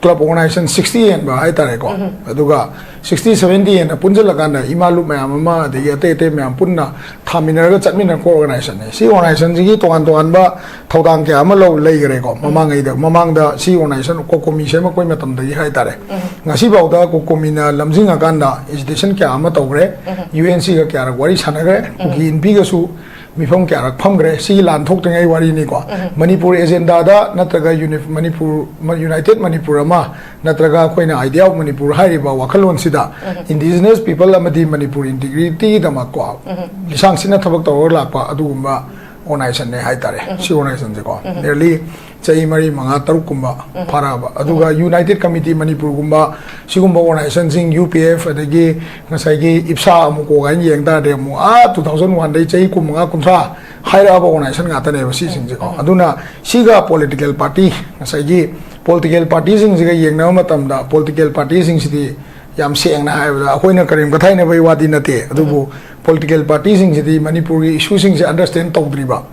club organization sixty ꯍꯦꯟꯕ ꯍꯥꯏꯇꯥꯔꯦꯀꯣ꯫ ꯑꯗꯨꯒ sixty seventy ꯍꯦꯟꯅ ꯄꯨꯟꯁꯤꯜꯂꯀꯥꯟꯗ ꯏꯃꯥ ꯂꯨꯞ ꯃꯌꯥꯝ ꯑꯃ, ꯑꯗꯒꯤ ꯑꯇꯩ ꯑꯇꯩ ꯃꯌꯥꯝ ꯄꯨꯟꯅ ꯊꯥꯃꯤꯟꯅꯔꯒ ꯆꯠꯃꯤꯟꯅꯔꯛꯄ organizationꯅꯦ꯫ ꯁꯤ organizationꯁꯤꯒꯤ ꯇꯣꯉꯥꯟ ꯇꯣꯉꯥꯟꯕ ꯊꯧꯗꯥꯡ ꯀꯌꯥ ꯑꯃ ꯂꯧ ꯂꯩꯈꯔꯦꯀꯣ꯫ ꯃꯃꯥꯡꯉꯩꯗ, ꯃꯃꯥꯡꯗ ꯁꯤ organization COCOMI ꯁꯦꯝꯃꯛꯄꯩ ꯃꯇꯝꯗꯒꯤ ꯍꯥꯏꯇꯥꯔꯦ, ꯉꯁꯤꯐꯥꯎꯗ COCOMIꯅ ꯂꯝꯖꯤꯡꯉꯀꯥꯟꯗ agitation ꯀꯌꯥ ꯑꯃ ꯇꯧꯈ꯭ꯔꯦ꯫ UNCꯒ ꯀꯌꯥꯔꯛ ꯋꯥꯔꯤ ꯁꯥꯟꯅꯈ꯭ꯔꯦ꯫ ꯀꯨꯀꯤ ꯏꯟꯄꯤꯒꯁꯨ ꯃꯤꯐꯝ ꯀꯌꯥꯔꯛ ꯐꯝꯈ꯭ꯔꯦ꯫ ꯁꯤꯒꯤ ꯂꯥꯟ ꯊꯣꯛꯇ꯭ꯔꯤꯉꯩ ꯋꯥꯔꯤꯅꯤꯀꯣ꯫ ꯃꯅꯤꯄꯨꯔ agendaꯗ ꯅꯠꯇ꯭ꯔꯒ ꯌꯨꯅꯤ-, ꯃꯅꯤꯄꯨꯔ, ꯃ-, United ꯃꯅꯤꯄꯨꯔ ꯑꯃ ꯅꯠꯇ꯭ꯔꯒ ꯑꯩꯈꯣꯏꯅ Idea of Manipur ꯍꯥꯏꯔꯤꯕ ꯋꯥꯈꯜꯂꯣꯟꯁꯤꯗ indigenous people ꯑꯃꯗꯤ ꯃꯅꯤꯄꯨꯔ integrityꯒꯤꯗꯃꯛꯀꯣ ꯂꯤꯁꯥꯡ ꯁꯤꯠꯅ ꯊꯕꯛ ꯇꯧꯔꯒ ꯂꯥꯛꯄ ꯑꯗꯨꯒꯨꯝꯕ organizationꯅꯦ ꯍꯥꯏꯇꯥꯔꯦ꯫ ꯁꯤ organizationꯁꯦꯀꯣ nearly ꯆꯍꯤ ꯃꯔꯤ, ꯃꯉꯥ, ꯇꯔꯨꯛ ꯀꯨꯝꯕ ꯐꯥꯔꯛꯑꯕ꯫ ꯑꯗꯨꯒ United Committee ꯃꯅꯤꯄꯨꯔꯒꯨꯝꯕ ꯁꯤꯒꯨꯝꯕ organizationꯁꯤꯡ, UPF, ꯑꯗꯒꯤ ꯉꯁꯥꯏꯒꯤ IPSA ꯑꯃꯨꯛ ꯀꯣꯛ ꯍꯥꯏꯅ ꯌꯦꯡ ꯇꯥꯔꯗꯤ ꯑꯃꯨꯛ ꯑꯥ two thousand oneꯗꯩ ꯆꯍꯤ ꯀꯨꯟꯃꯉꯥ, ꯀꯨꯟꯊ꯭ꯔꯥ ꯍꯥꯏꯔꯛꯑꯕ organization ꯉꯥꯛꯇꯅꯦꯕ ꯁꯤꯁꯤꯡꯁꯦꯀꯣ꯫ ꯑꯗꯨꯅ ꯁꯤꯒ political party, ꯉꯁꯥꯏꯒꯤ political partyꯁꯤꯡꯁꯤꯒ ꯌꯦꯡꯅꯕ ꯃꯇꯝꯗ political partyꯁꯤꯡꯁꯤꯗꯤ ꯌꯥꯝ ꯁꯦꯡꯅ ꯍꯥꯏꯔꯕꯗ ꯑꯩꯈꯣꯏꯅ ꯀꯔꯤꯝ ꯀꯊꯥꯏꯅꯕꯒꯤ ꯋꯥꯗꯤ ꯅꯠꯇꯦ, ꯑꯗꯨꯕꯨ political partyꯁꯤꯡꯁꯤꯗꯤ ꯃꯅꯤꯄꯨꯔꯒꯤ issueꯁꯤꯡꯁꯦ understand ꯇꯧꯗ꯭ꯔꯤꯕ,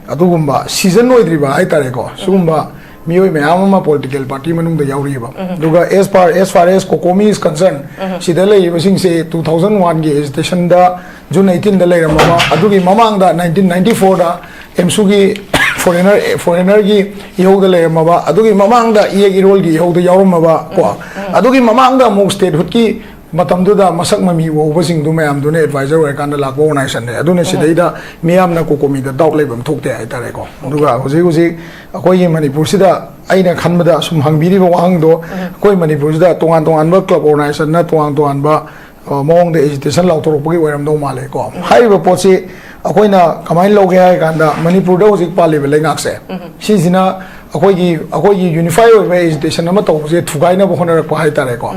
ꯑꯗꯨꯒꯨꯝꯕ season ꯑꯣꯏꯗ꯭ꯔꯤꯕ ꯍꯥꯏꯇꯥꯔꯦꯀꯣ, ꯁꯤꯒꯨꯝꯕ ꯃꯤꯑꯣꯏ ꯃꯌꯥꯝ ꯑꯃ political party ꯃꯅꯨꯡꯗ ꯌꯥꯎꯔꯤꯑꯕ꯫ ꯑꯗꯨꯒ as far, as far as COCOMI is concerned, ꯁꯤꯗ ꯂꯩꯔꯤꯕꯁꯤꯡꯁꯦ two thousand oneꯒꯤ agitationꯗ June eighteenꯗ ꯂꯩꯔꯝꯃꯕ, ꯑꯗꯨꯒꯤ ꯃꯃꯥꯡꯗ nineteen ninety fourꯗ AMSUꯒꯤ foreigner, foreignerꯒꯤ ꯏꯍꯧꯗ ꯂꯩꯔꯝꯃꯕ, ꯑꯗꯨꯒꯤ ꯃꯃꯥꯡꯗ ꯏꯌꯦꯛ ꯏꯔꯣꯜꯒꯤ ꯏꯍꯧꯗ ꯌꯥꯎꯔꯝꯃꯕ ꯀꯣ, ꯑꯗꯨꯒꯤ ꯃꯃꯥꯡꯗ ꯑꯃꯨꯛ statehoodꯀꯤ ꯃꯇꯝꯗꯨꯗ ꯃꯁꯛ ꯃꯃꯤ ꯎꯍꯧꯕꯁꯤꯡꯗꯨ ꯃꯌꯥꯝꯗꯨꯅ advisor ꯑꯣꯏꯔꯀꯥꯟꯗ ꯂꯥꯛꯄ organizationꯅꯦ꯫ ꯑꯗꯨꯅ ꯁꯤꯗꯩꯗ ꯃꯤꯌꯥꯝꯅ COCOMIꯗ doubt ꯂꯩꯕ ꯑꯃ ꯊꯣꯛꯇꯦ ꯍꯥꯏꯇꯥꯔꯦꯀꯣ꯫ ꯑꯗꯨꯒ ꯍꯧꯖꯤꯛ ꯍꯧꯖꯤꯛ ꯑꯩꯈꯣꯏꯒꯤ ꯃꯅꯤꯄꯨꯔꯁꯤꯗ ꯑꯩꯅ ꯈꯟꯕꯗ ꯁꯨꯝ ꯍꯪꯕꯤꯔꯤꯕ ꯋꯥꯍꯪꯗꯣ, ꯑꯩꯈꯣꯏ ꯃꯅꯤꯄꯨꯔꯁꯤꯗ ꯇꯣꯉꯥꯟ ꯇꯣꯉꯥꯟꯕ club organizationꯅ ꯇꯣꯉꯥꯟ ꯇꯣꯉꯥꯟꯕ ꯑ, ꯃꯑꯣꯡꯗ agitation ꯂꯥꯎꯊꯣꯔꯛꯄꯒꯤ ꯑꯣꯏꯔꯝꯗꯧ ꯃꯥꯜꯂꯦꯀꯣ꯫ ꯍꯥꯏꯔꯤꯕ ꯄꯣꯠꯁꯤ ꯑꯩꯈꯣꯏꯅ ꯀꯃꯥꯏꯅ ꯂꯧꯒꯦ ꯍꯥꯏ ꯀꯥꯟꯗ, ꯃꯅꯤꯄꯨꯔꯗ ꯍꯧꯖꯤꯛ ꯄꯥꯜꯂꯤꯕ ꯂꯩꯉꯥꯛꯁꯦ, ꯁꯤꯁꯤꯅ ꯑꯩꯈꯣꯏꯒꯤ, ꯑꯩꯈꯣꯏꯒꯤ unify ꯑꯣꯏꯕ agitation ꯑꯃ ꯇꯧꯕꯁꯦ ꯊꯨꯒꯥꯏꯅꯕ ꯍꯣꯠꯅꯔꯛꯄ ꯍꯥꯏꯇꯥꯔꯦꯀꯣ꯫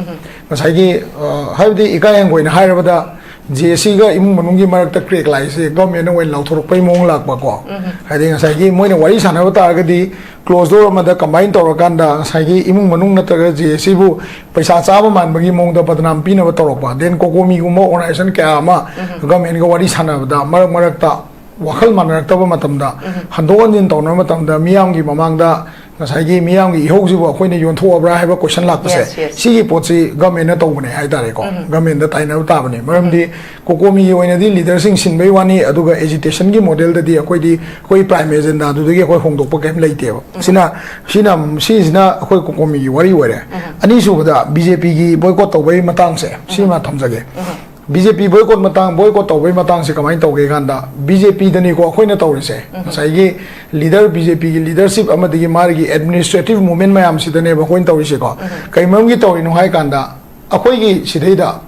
ꯉꯁꯥꯏꯒꯤ, ꯑ, ꯍꯥꯏꯕꯗꯤ ꯏꯀꯥꯏ ꯍꯪꯒꯣꯏꯅ ꯍꯥꯏꯔꯕꯗ, JACꯒ ꯏꯃꯨꯡ ꯃꯅꯨꯡꯒꯤ ꯃꯔꯛꯇ crack ꯂꯥꯛꯏꯁꯦ governmentꯅ ꯑꯣꯏꯅ ꯂꯥꯎꯊꯣꯔꯛꯄꯒꯤ ꯃꯑꯣꯡ ꯂꯥꯛꯄꯀꯣ꯫ ꯍꯥꯏꯗꯤ ꯉꯁꯥꯏꯒꯤ ꯃꯣꯏꯅ ꯋꯥꯔꯤ ꯁꯥꯟꯅꯕ ꯇꯥꯔꯒꯗꯤ closed door ꯑꯃꯗ combine ꯇꯧꯔꯀꯥꯟꯗ ꯉꯁꯥꯏꯒꯤ ꯏꯃꯨꯡ ꯃꯅꯨꯡ ꯅꯠꯇ꯭ꯔꯒ JACꯕꯨ ꯄꯩꯁꯥ ꯆꯥꯕ ꯃꯥꯟꯕꯒꯤ ꯃꯑꯣꯡꯗ ꯕꯗꯅꯥꯝ ꯄꯤꯅꯕ ꯇꯧꯔꯛꯄ, then COCOMIꯒꯨꯝꯕ organization ꯀꯌꯥ ꯑꯃ governmentꯒ ꯋꯥꯔꯤ ꯁꯥꯟꯅꯕꯗ ꯃꯔꯛ ꯃꯔꯛꯇ ꯋꯥꯈꯜ ꯃꯥꯟꯅꯔꯛꯇꯕ ꯃꯇꯝꯗ, ꯍꯟꯗꯣꯛ ꯍꯟꯖꯤꯟ ꯇꯧꯅꯕ ꯃꯇꯝꯗ ꯃꯤꯌꯥꯝꯒꯤ ꯃꯃꯥꯡꯗ ꯉꯁꯥꯏꯒꯤ ꯃꯤꯌꯥꯝꯒꯤ ꯏꯍꯧꯁꯤꯕꯨ ꯑꯩꯈꯣꯏꯅ ꯌꯣꯟꯊꯣꯛꯑꯕ꯭ꯔꯥ ꯍꯥꯏꯕ ꯀꯣꯏꯁꯟ ꯂꯥꯛꯄꯁꯦ, Yes, yes. ꯁꯤꯒꯤ ꯄꯣꯠꯁꯤ ꯒꯃꯦꯟꯅ ꯇꯧꯕꯅꯦ ꯍꯥꯏꯇꯥꯔꯦꯀꯣ꯫ ꯒꯃꯦꯟꯗ ꯇꯥꯏꯅꯕ ꯇꯥꯕꯅꯦ꯫ ꯃꯔꯝꯗꯤ ꯀꯣꯀꯣꯃꯤꯒꯤ ꯑꯣꯏꯅꯗꯤ ꯂꯤꯗꯔꯁꯤꯡ ꯁꯤꯟꯕꯩ ꯋꯥꯅꯤ, ꯑꯗꯨꯒ ꯑꯦꯖꯤꯇꯦꯁꯟꯒꯤ ꯃꯣꯗꯦꯜꯗꯗꯤ ꯑꯩꯈꯣꯏꯗꯤ ꯑꯩꯈꯣꯏ ꯄ꯭ꯔꯥꯏꯝ ꯑꯦꯖꯦꯟꯗꯥꯗꯨꯗꯒꯤ ꯑꯩꯈꯣꯏ ꯍꯣꯡꯗꯣꯛꯄ ꯀꯩꯝ ꯂꯩꯇꯦꯕ꯫ ꯁꯤꯅ ꯁꯤꯅ ꯁꯤꯁꯤꯅ ꯑꯩꯈꯣꯏ ꯀꯣꯀꯣꯃꯤꯒꯤ ꯋꯥꯔꯤ ꯑꯣꯏꯔꯦ꯫ ꯑꯅꯤꯁꯨꯕꯗ ꯕꯤ ꯖꯦ ꯄꯤꯒꯤ ꯕꯣꯏꯀꯣꯠ ꯇꯧꯕꯒꯤ ꯃꯇꯥꯡꯁꯦ ꯁꯤꯃ ꯊꯝꯖꯒꯦ꯫ ꯕꯤ ꯖꯦ ꯄꯤ ꯕꯣꯏꯀꯣꯠ ꯃꯇꯥꯡ, ꯕꯣꯏꯀꯣꯠ ꯇꯧꯕꯒꯤ ꯃꯇꯥꯡꯁꯦ ꯀꯃꯥꯏꯅ ꯇꯧꯒꯦ ꯀꯥꯟꯗ, ꯕꯤ ꯖꯦ ꯄꯤꯗꯅꯤꯀꯣ ꯑꯩꯈꯣꯏꯅ ꯇꯧꯔꯤꯁꯦ꯫ ꯉꯁꯥꯏꯒꯤ ꯂꯤꯗꯔ, ꯕꯤ ꯖꯦ ꯄꯤꯒꯤ ꯂꯤꯗꯔꯁꯤꯞ ꯑꯃꯗꯒꯤ ꯃꯥꯒꯤ ꯑꯦꯗꯃꯤꯅꯤꯁꯇ꯭ꯔꯦꯇꯤꯚ ꯃꯨꯚꯃꯦꯟ ꯃꯌꯥꯝꯁꯤꯗꯅꯦꯕ ꯑꯩꯈꯣꯏꯅ ꯇꯧꯔꯤꯁꯦꯀꯣ꯫ ꯀꯩ ꯃꯔꯝꯒꯤ ꯇꯧꯔꯤꯅꯣ ꯍꯥꯏ ꯀꯥꯟꯗ, ꯑꯩꯈꯣꯏꯒꯤ ꯁꯤꯗꯩꯗ,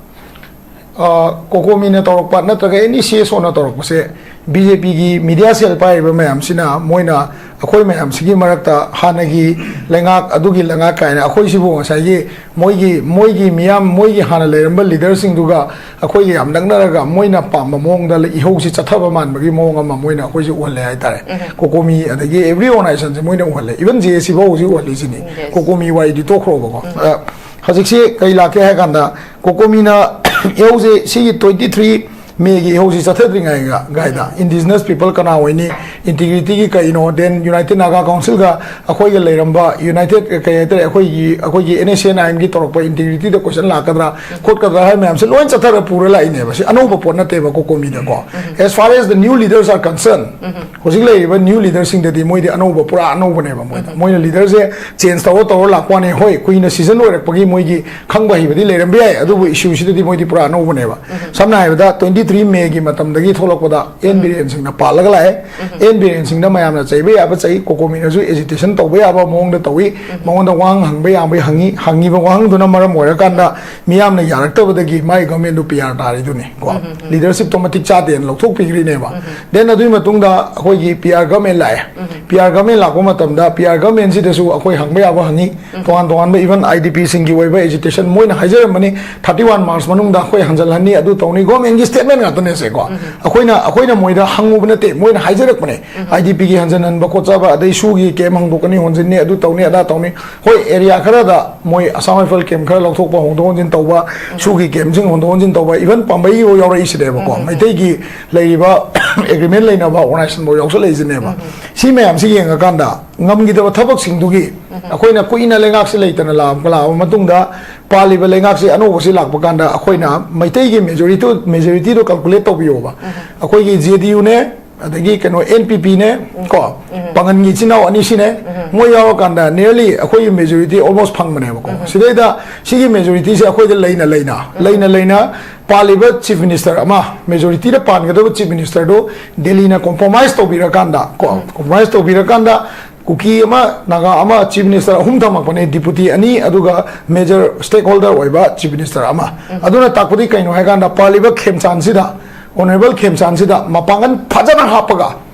ꯑ, ꯀꯣꯀꯣꯃꯤꯅ ꯇꯧꯔꯛꯄ ꯅꯠꯇ꯭ꯔꯒ ꯑꯦꯅꯤ ꯁꯤ ꯑꯦꯁ ꯑꯣꯅ ꯇꯧꯔꯛꯄꯁꯦ, ꯕꯤ ꯖꯦ ꯄꯤꯒꯤ ꯃꯤꯗꯤꯌꯥ ꯁꯦꯜ ꯄꯥꯏꯔꯤꯕ ꯃꯌꯥꯝꯁꯤꯅ ꯃꯣꯏꯅ ꯑꯩꯈꯣꯏ ꯃꯌꯥꯝꯁꯤꯒꯤ ꯃꯔꯛꯇ ꯍꯥꯟꯅꯒꯤ ꯂꯩꯉꯥꯛ, ꯑꯗꯨꯒꯤ ꯂꯩꯉꯥꯛ ꯀꯥꯏꯅ ꯑꯩꯈꯣꯏꯁꯤꯕꯨ ꯉꯁꯥꯏꯒꯤ ꯃꯣꯏꯒꯤ, ꯃꯣꯏꯒꯤ ꯃꯤꯌꯥꯝ, ꯃꯣꯏꯒꯤ ꯍꯥꯟꯅ ꯂꯩꯔꯝꯕ ꯂꯤꯗꯔꯁꯤꯡꯗꯨꯒ ꯑꯩꯈꯣꯏꯒ ꯌꯥꯝ ꯅꯛꯅꯔꯒ ꯃꯣꯏꯅ ꯄꯥꯝꯕ ꯃꯑꯣꯡꯗ ꯏꯍꯧꯁꯤ ꯆꯠꯊꯕ ꯃꯥꯟꯕꯒꯤ ꯃꯑꯣꯡ ꯑꯃ ꯃꯣꯏꯅ ꯑꯩꯈꯣꯏꯁꯦ ꯎꯍꯜꯂꯦ ꯍꯥꯏꯇꯥꯔꯦ꯫ ꯀꯣꯀꯣꯃꯤ ꯑꯗꯒꯤ ꯑꯦꯕ꯭ꯔꯤ ꯑꯣꯔꯒꯅꯥꯏꯖꯦꯁꯟꯁꯦ ꯃꯣꯏꯅ ꯎꯍꯜꯂꯦ꯫ ꯏꯚꯟ ꯖꯦ ꯑꯦ ꯁꯤ ꯐꯥꯎ ꯍꯧꯖꯤꯛ ꯎꯍꯜꯂꯤꯁꯤꯅꯤ꯫ Yes. ꯀꯣꯀꯣꯃꯤ ꯋꯥꯔꯤꯗꯤ ꯇꯣꯛꯈ꯭ꯔꯣꯕꯀꯣ꯫ ꯑ, ꯍꯧꯖꯤꯛꯁꯤ ꯀꯩ ꯂꯥꯛꯀꯦ ꯍꯥꯏ ꯀꯥꯟꯗ, ꯀꯣꯀꯣꯃꯤꯅ ꯏꯍꯧꯁꯦ ꯁꯤꯒꯤ ꯇ꯭ꯋꯦꯟꯇꯤ ꯊ꯭ꯔꯤ ꯃꯦꯒꯤ ꯏꯍꯧꯁꯤ ꯆꯠꯊꯗ꯭ꯔꯤꯉꯩꯒ ꯒꯥꯏꯗ, ꯏꯟꯗꯤꯖꯤꯅꯁ ꯄꯤꯄꯜ ꯀꯅꯥ ꯑꯣꯏꯅꯤ, ꯏꯟꯇꯤꯒ꯭ꯔꯤꯇꯤꯒꯤ ꯀꯩꯅꯣ, ꯗꯦꯟ ꯌꯨꯅꯥꯏꯇꯦꯗ ꯅꯥꯒꯥ ꯀꯥꯎꯟꯁꯤꯜꯒ ꯑꯩꯈꯣꯏꯒ ꯂꯩꯔꯝꯕ ꯌꯨꯅꯥꯏꯇꯦꯗ, ꯀꯩ ꯍꯥꯏꯇꯥꯔꯦ, ꯑꯩꯈꯣꯏꯒꯤ, ꯑꯩꯈꯣꯏꯒꯤ ꯑꯦꯟ ꯑꯦꯁ ꯑꯦꯟ ꯑꯥꯏ ꯑꯦꯝꯒꯤ ꯇꯧꯔꯛꯄ ꯏꯟꯇꯤꯒ꯭ꯔꯤꯇꯤꯗ ꯀꯣꯏꯁꯟ ꯂꯥꯛꯀꯗ꯭ꯔꯥ ꯈꯣꯠꯀꯗ꯭ꯔꯥ ꯍꯥꯏꯕ ꯃꯌꯥꯝꯁꯦ ꯂꯣꯏ ꯆꯠꯊꯔ ꯄꯨꯔ ꯂꯥꯛꯏꯅꯦꯕ꯫ ꯁꯤ ꯑꯅꯧꯕ ꯄꯣꯠ ꯅꯠꯇꯦꯕ ꯀꯣꯀꯣꯃꯤꯗꯀꯣ꯫ As far as the new leaders are concerned, ꯍꯧꯖꯤꯛ ꯂꯩꯔꯤꯕ ꯅ꯭ꯌꯨ ꯂꯤꯗꯔꯁꯤꯡꯗꯗꯤ ꯃꯣꯏꯗꯤ ꯑꯅꯧꯕ, ꯄꯨꯔꯥ ꯑꯅꯧꯕꯅꯦꯕ ꯃꯣꯏꯗ꯫ ꯃꯣꯏꯅ ꯂꯤꯗꯔꯁꯦ ꯆꯦꯟꯖ ꯇꯧꯔ ꯇꯧꯔ ꯂꯥꯛꯄ ꯋꯥꯅꯤ꯫ ꯍꯣꯏ, ꯀꯨꯏꯅ ꯁꯤꯖꯟ ꯑꯣꯏꯔꯛꯄꯒꯤ ꯃꯣꯏꯒꯤ ꯈꯪꯕ ꯍꯩꯕꯗꯤ ꯂꯩꯔꯝꯕ ꯌꯥꯏ, ꯑꯗꯨꯕꯨ ꯏꯁꯨꯁꯤꯗꯗꯤ ꯃꯣꯏꯗꯤ ꯄꯨꯔꯥ ꯑꯅꯧꯕꯅꯦꯕ꯫ ꯁꯝꯅ ꯍꯥꯏꯔꯕꯗ, ꯇ꯭ꯋꯦꯟꯇꯤ ꯊ꯭ꯔꯤ ꯃꯦꯒꯤ ꯃꯇꯝꯗꯒꯤ ꯊꯣꯛꯂꯛꯄꯗ ꯑꯦꯟ ꯕꯤꯔꯦꯟ ꯁꯤꯡꯅ ꯄꯥꯜꯂꯒ ꯂꯥꯛꯑꯦ꯫ ꯑꯦꯟ ꯕꯤꯔꯦꯟ ꯁꯤꯡꯗ ꯃꯌꯥꯝꯅ ꯆꯩꯕ ꯌꯥꯕ ꯆꯩ, ꯀꯣꯀꯣꯃꯤꯅꯁꯨ ꯑꯦꯖꯤꯇꯦꯁꯟ ꯇꯧꯕ ꯌꯥꯕ ꯃꯑꯣꯡꯗ ꯇꯧꯏ꯫ ꯃꯉꯣꯟꯗ ꯋꯥꯍꯪ ꯍꯪꯕ ꯌꯥꯕ ꯍꯪꯉꯤ꯫ ꯍꯪꯉꯤꯕ ꯋꯥꯍꯪꯗꯨꯅ ꯃꯔꯝ ꯑꯣꯏꯔꯀꯥꯟꯗ ꯃꯤꯌꯥꯝꯅ ꯌꯥꯔꯛꯇꯕꯗꯒꯤ ꯃꯥꯏ ꯒꯚꯔꯟꯃꯦꯟꯗꯨ ꯄꯤ ꯑꯥꯔ ꯇꯥꯔꯤꯗꯨꯅꯤ ꯀꯣ꯫ ꯂꯤꯗꯔꯁꯤꯞꯇꯣ ꯃꯇꯤꯛ ꯆꯥꯗꯦꯅ ꯂꯧꯊꯣꯛꯄꯤꯈ꯭ꯔꯤꯅꯦꯕ꯫ ꯗꯦꯟ ꯑꯗꯨꯒꯤ ꯃꯇꯨꯡꯗ ꯑꯩꯈꯣꯏꯒꯤ ꯄꯤ ꯑꯥꯔ ꯒꯚꯔꯟꯃꯦꯟ ꯂꯥꯛꯑꯦ꯫ ꯄꯤ ꯑꯥꯔ ꯒꯚꯔꯟꯃꯦꯟ ꯂꯥꯛꯄ ꯃꯇꯝꯗ ꯄꯤ ꯑꯥꯔ ꯒꯚꯔꯟꯃꯦꯟꯁꯤꯗꯁꯨ ꯑꯩꯈꯣꯏ ꯍꯪꯕ ꯌꯥꯕ ꯍꯪꯉꯤ꯫ ꯇꯣꯉꯥꯟ ꯇꯣꯉꯥꯟꯕ ꯏꯚꯟ ꯑꯥꯏ ꯗꯤ ꯄꯤꯁꯤꯡꯒꯤ ꯑꯣꯏꯕ ꯑꯦꯖꯤꯇꯦꯁꯟ ꯃꯣꯏꯅ ꯍꯥꯏꯖꯔꯝꯕꯅꯤ꯫ ꯊꯥꯔꯇꯤ ꯋꯥꯟ ꯃꯥꯔꯆ ꯃꯅꯨꯡꯗ ꯑꯩꯈꯣꯏ ꯍꯟꯖꯜꯍꯟꯅꯤ, ꯑꯗꯨ ꯇꯧꯅꯤ, ꯒꯣꯔꯃꯦꯟꯒꯤ ꯁ꯭ꯇꯦꯠꯃꯦꯟ ꯉꯥꯛꯇꯅꯦ ꯁꯦꯀꯣ꯫ ꯑꯩꯈꯣꯏꯅ, ꯑꯩꯈꯣꯏꯅ ꯃꯣꯏꯗ ꯍꯪꯉꯨꯕ ꯅꯠꯇꯦ, ꯃꯣꯏꯅ ꯍꯥꯏꯖꯔꯛꯄꯅꯦ꯫ ꯑꯥꯏ ꯗꯤ ꯄꯤꯒꯤ ꯍꯟꯖꯤꯟ ꯍꯟꯕ ꯈꯣꯠꯆꯕ, ꯑꯗꯩ ꯁꯨꯒꯤ ꯀꯦꯝ ꯍꯥꯡꯗꯣꯛꯀꯅꯤ, ꯍꯣꯟꯖꯤꯟꯅꯤ, ꯑꯗꯨ ꯇꯧꯅꯤ, ꯑꯗꯥ ꯇꯧꯅꯤ꯫ ꯍꯣꯏ, ꯑꯦꯔꯤꯌꯥ ꯈꯔꯗ ꯃꯣꯏ ꯑꯁꯥꯝ ꯔꯥꯏꯐꯜ ꯀꯦꯝ ꯈꯔ ꯂꯧꯊꯣꯛꯄ, ꯍꯣꯡꯗꯣꯛ ꯍꯣꯟꯖꯤꯟ ꯇꯧꯕ, ꯁꯨꯒꯤ ꯀꯦꯝꯁꯤꯡ ꯍꯣꯡꯗꯣꯛ ꯍꯣꯟꯖꯤꯟ ꯇꯧꯕ, ꯏꯚꯟ ꯄꯥꯝꯕꯩꯒꯤꯐꯥꯎ ꯌꯥꯎꯔꯛꯏꯁꯤꯅꯦꯕꯀꯣ꯫ ꯃꯩꯇꯩꯒꯤ ꯂꯩꯔꯤꯕ ꯑꯦꯒ꯭ꯔꯤꯃꯦꯟ ꯂꯩꯅꯕ ꯑꯣꯔꯒꯅꯥꯏꯖꯦꯁꯟꯐꯥꯎ ꯌꯥꯎꯁꯜꯂꯛꯏꯁꯤꯅꯦꯕ꯫ ꯁꯤ ꯃꯌꯥꯝꯁꯤ ꯌꯦꯡꯉꯀꯥꯟꯗ ꯉꯝꯈꯤꯗꯕ ꯊꯕꯛꯁꯤꯡꯗꯨꯒꯤ ꯑꯩꯈꯣꯏꯅ ꯀꯨꯏꯅ ꯂꯩꯉꯥꯛꯁꯤ ꯂꯩꯇꯅ ꯂꯥꯛꯑ-, ꯂꯥꯛꯑꯕ ꯃꯇꯨꯡꯗ, ꯄꯥꯜꯂꯤꯕ ꯂꯩꯉꯥꯛꯁꯤ ꯑꯅꯧꯕꯁꯤ ꯂꯥꯛꯄ ꯀꯥꯟꯗ ꯑꯩꯈꯣꯏꯅ ꯃꯩꯇꯩꯒꯤ ꯃꯦꯖꯣꯔꯤꯇꯤ, ꯃꯦꯖꯣꯔꯤꯇꯤꯗꯣ ꯀꯥꯜꯀꯨꯂꯦꯠ ꯇꯧꯕꯤꯌꯣꯕ꯫ ꯑꯩꯈꯣꯏꯒꯤ ꯖꯦ ꯗꯤ ꯌꯨꯅꯦ, ꯑꯗꯒꯤ ꯀꯩꯅꯣ, ꯑꯦꯟ ꯄꯤ ꯄꯤꯅꯦ, ꯀꯣ, ꯄꯥꯡꯒꯟꯒꯤ ꯏꯆꯤꯟ ꯏꯅꯥꯎ ꯑꯅꯤꯁꯤꯅꯦ, ꯃꯣꯏ ꯌꯥꯎꯔꯀꯥꯟꯗ nearly ꯑꯩꯈꯣꯏꯒꯤ ꯃꯦꯖꯣꯔꯤꯇꯤ ꯑꯣꯜꯃꯣꯁ ꯐꯪꯕꯅꯦꯕꯀꯣ꯫ ꯁꯤꯗꯩꯗ ꯁꯤꯒꯤ ꯃꯦꯖꯣꯔꯤꯇꯤꯁꯦ ꯑꯩꯈꯣꯏꯗ ꯂꯩꯅ ꯂꯩꯅ, ꯂꯩꯅ ꯂꯩꯅ ꯄꯥꯜꯂꯤꯕ ꯆꯤꯐ ꯃꯤꯅꯤꯁꯇꯔ ꯑꯃ, ꯃꯦꯖꯣꯔꯤꯇꯤꯗ ꯄꯥꯟꯒꯗꯕ ꯆꯤꯐ ꯃꯤꯅꯤꯁꯇꯔꯗꯨ ꯗꯦꯜꯂꯤꯅ ꯀꯣꯝꯄ꯭ꯔꯣꯃꯥꯏꯁ ꯇꯧꯕꯤꯔꯀꯥꯟꯗ, ꯀꯣ, ꯀꯣꯝꯄ꯭ꯔꯣꯃꯥꯏꯁ ꯇꯧꯕꯤꯔꯀꯥꯟꯗ ꯀꯨꯀꯤ ꯑꯃ, ꯅꯥꯒꯥ ꯑꯃ, ꯆꯤꯐ ꯃꯤꯅꯤꯁꯇꯔ ꯑꯍꯨꯝ ꯊꯝꯃꯛꯄꯅꯦ, ꯗꯤꯄꯨꯇꯤ ꯑꯅꯤ, ꯑꯗꯨꯒ ꯃꯦꯖꯔ ꯁ꯭ꯇꯦꯛ ꯍꯣꯜꯗꯔ ꯑꯣꯏꯕ ꯆꯤꯐ ꯃꯤꯅꯤꯁꯇꯔ ꯑꯃ꯫ ꯑꯗꯨꯅ ꯇꯥꯛꯄꯗꯤ ꯀꯩꯅꯣ ꯍꯥꯏꯀꯥꯟꯗ, ꯄꯥꯜꯂꯤꯕ ꯈꯦꯝꯆꯥꯟꯁꯤꯗ, ꯑꯣꯅꯔꯦꯕꯜ ꯈꯦꯝꯆꯥꯟꯁꯤꯗ ꯃꯄꯥꯡꯒꯜ ꯐꯖꯅ ꯍꯥꯞꯄꯒ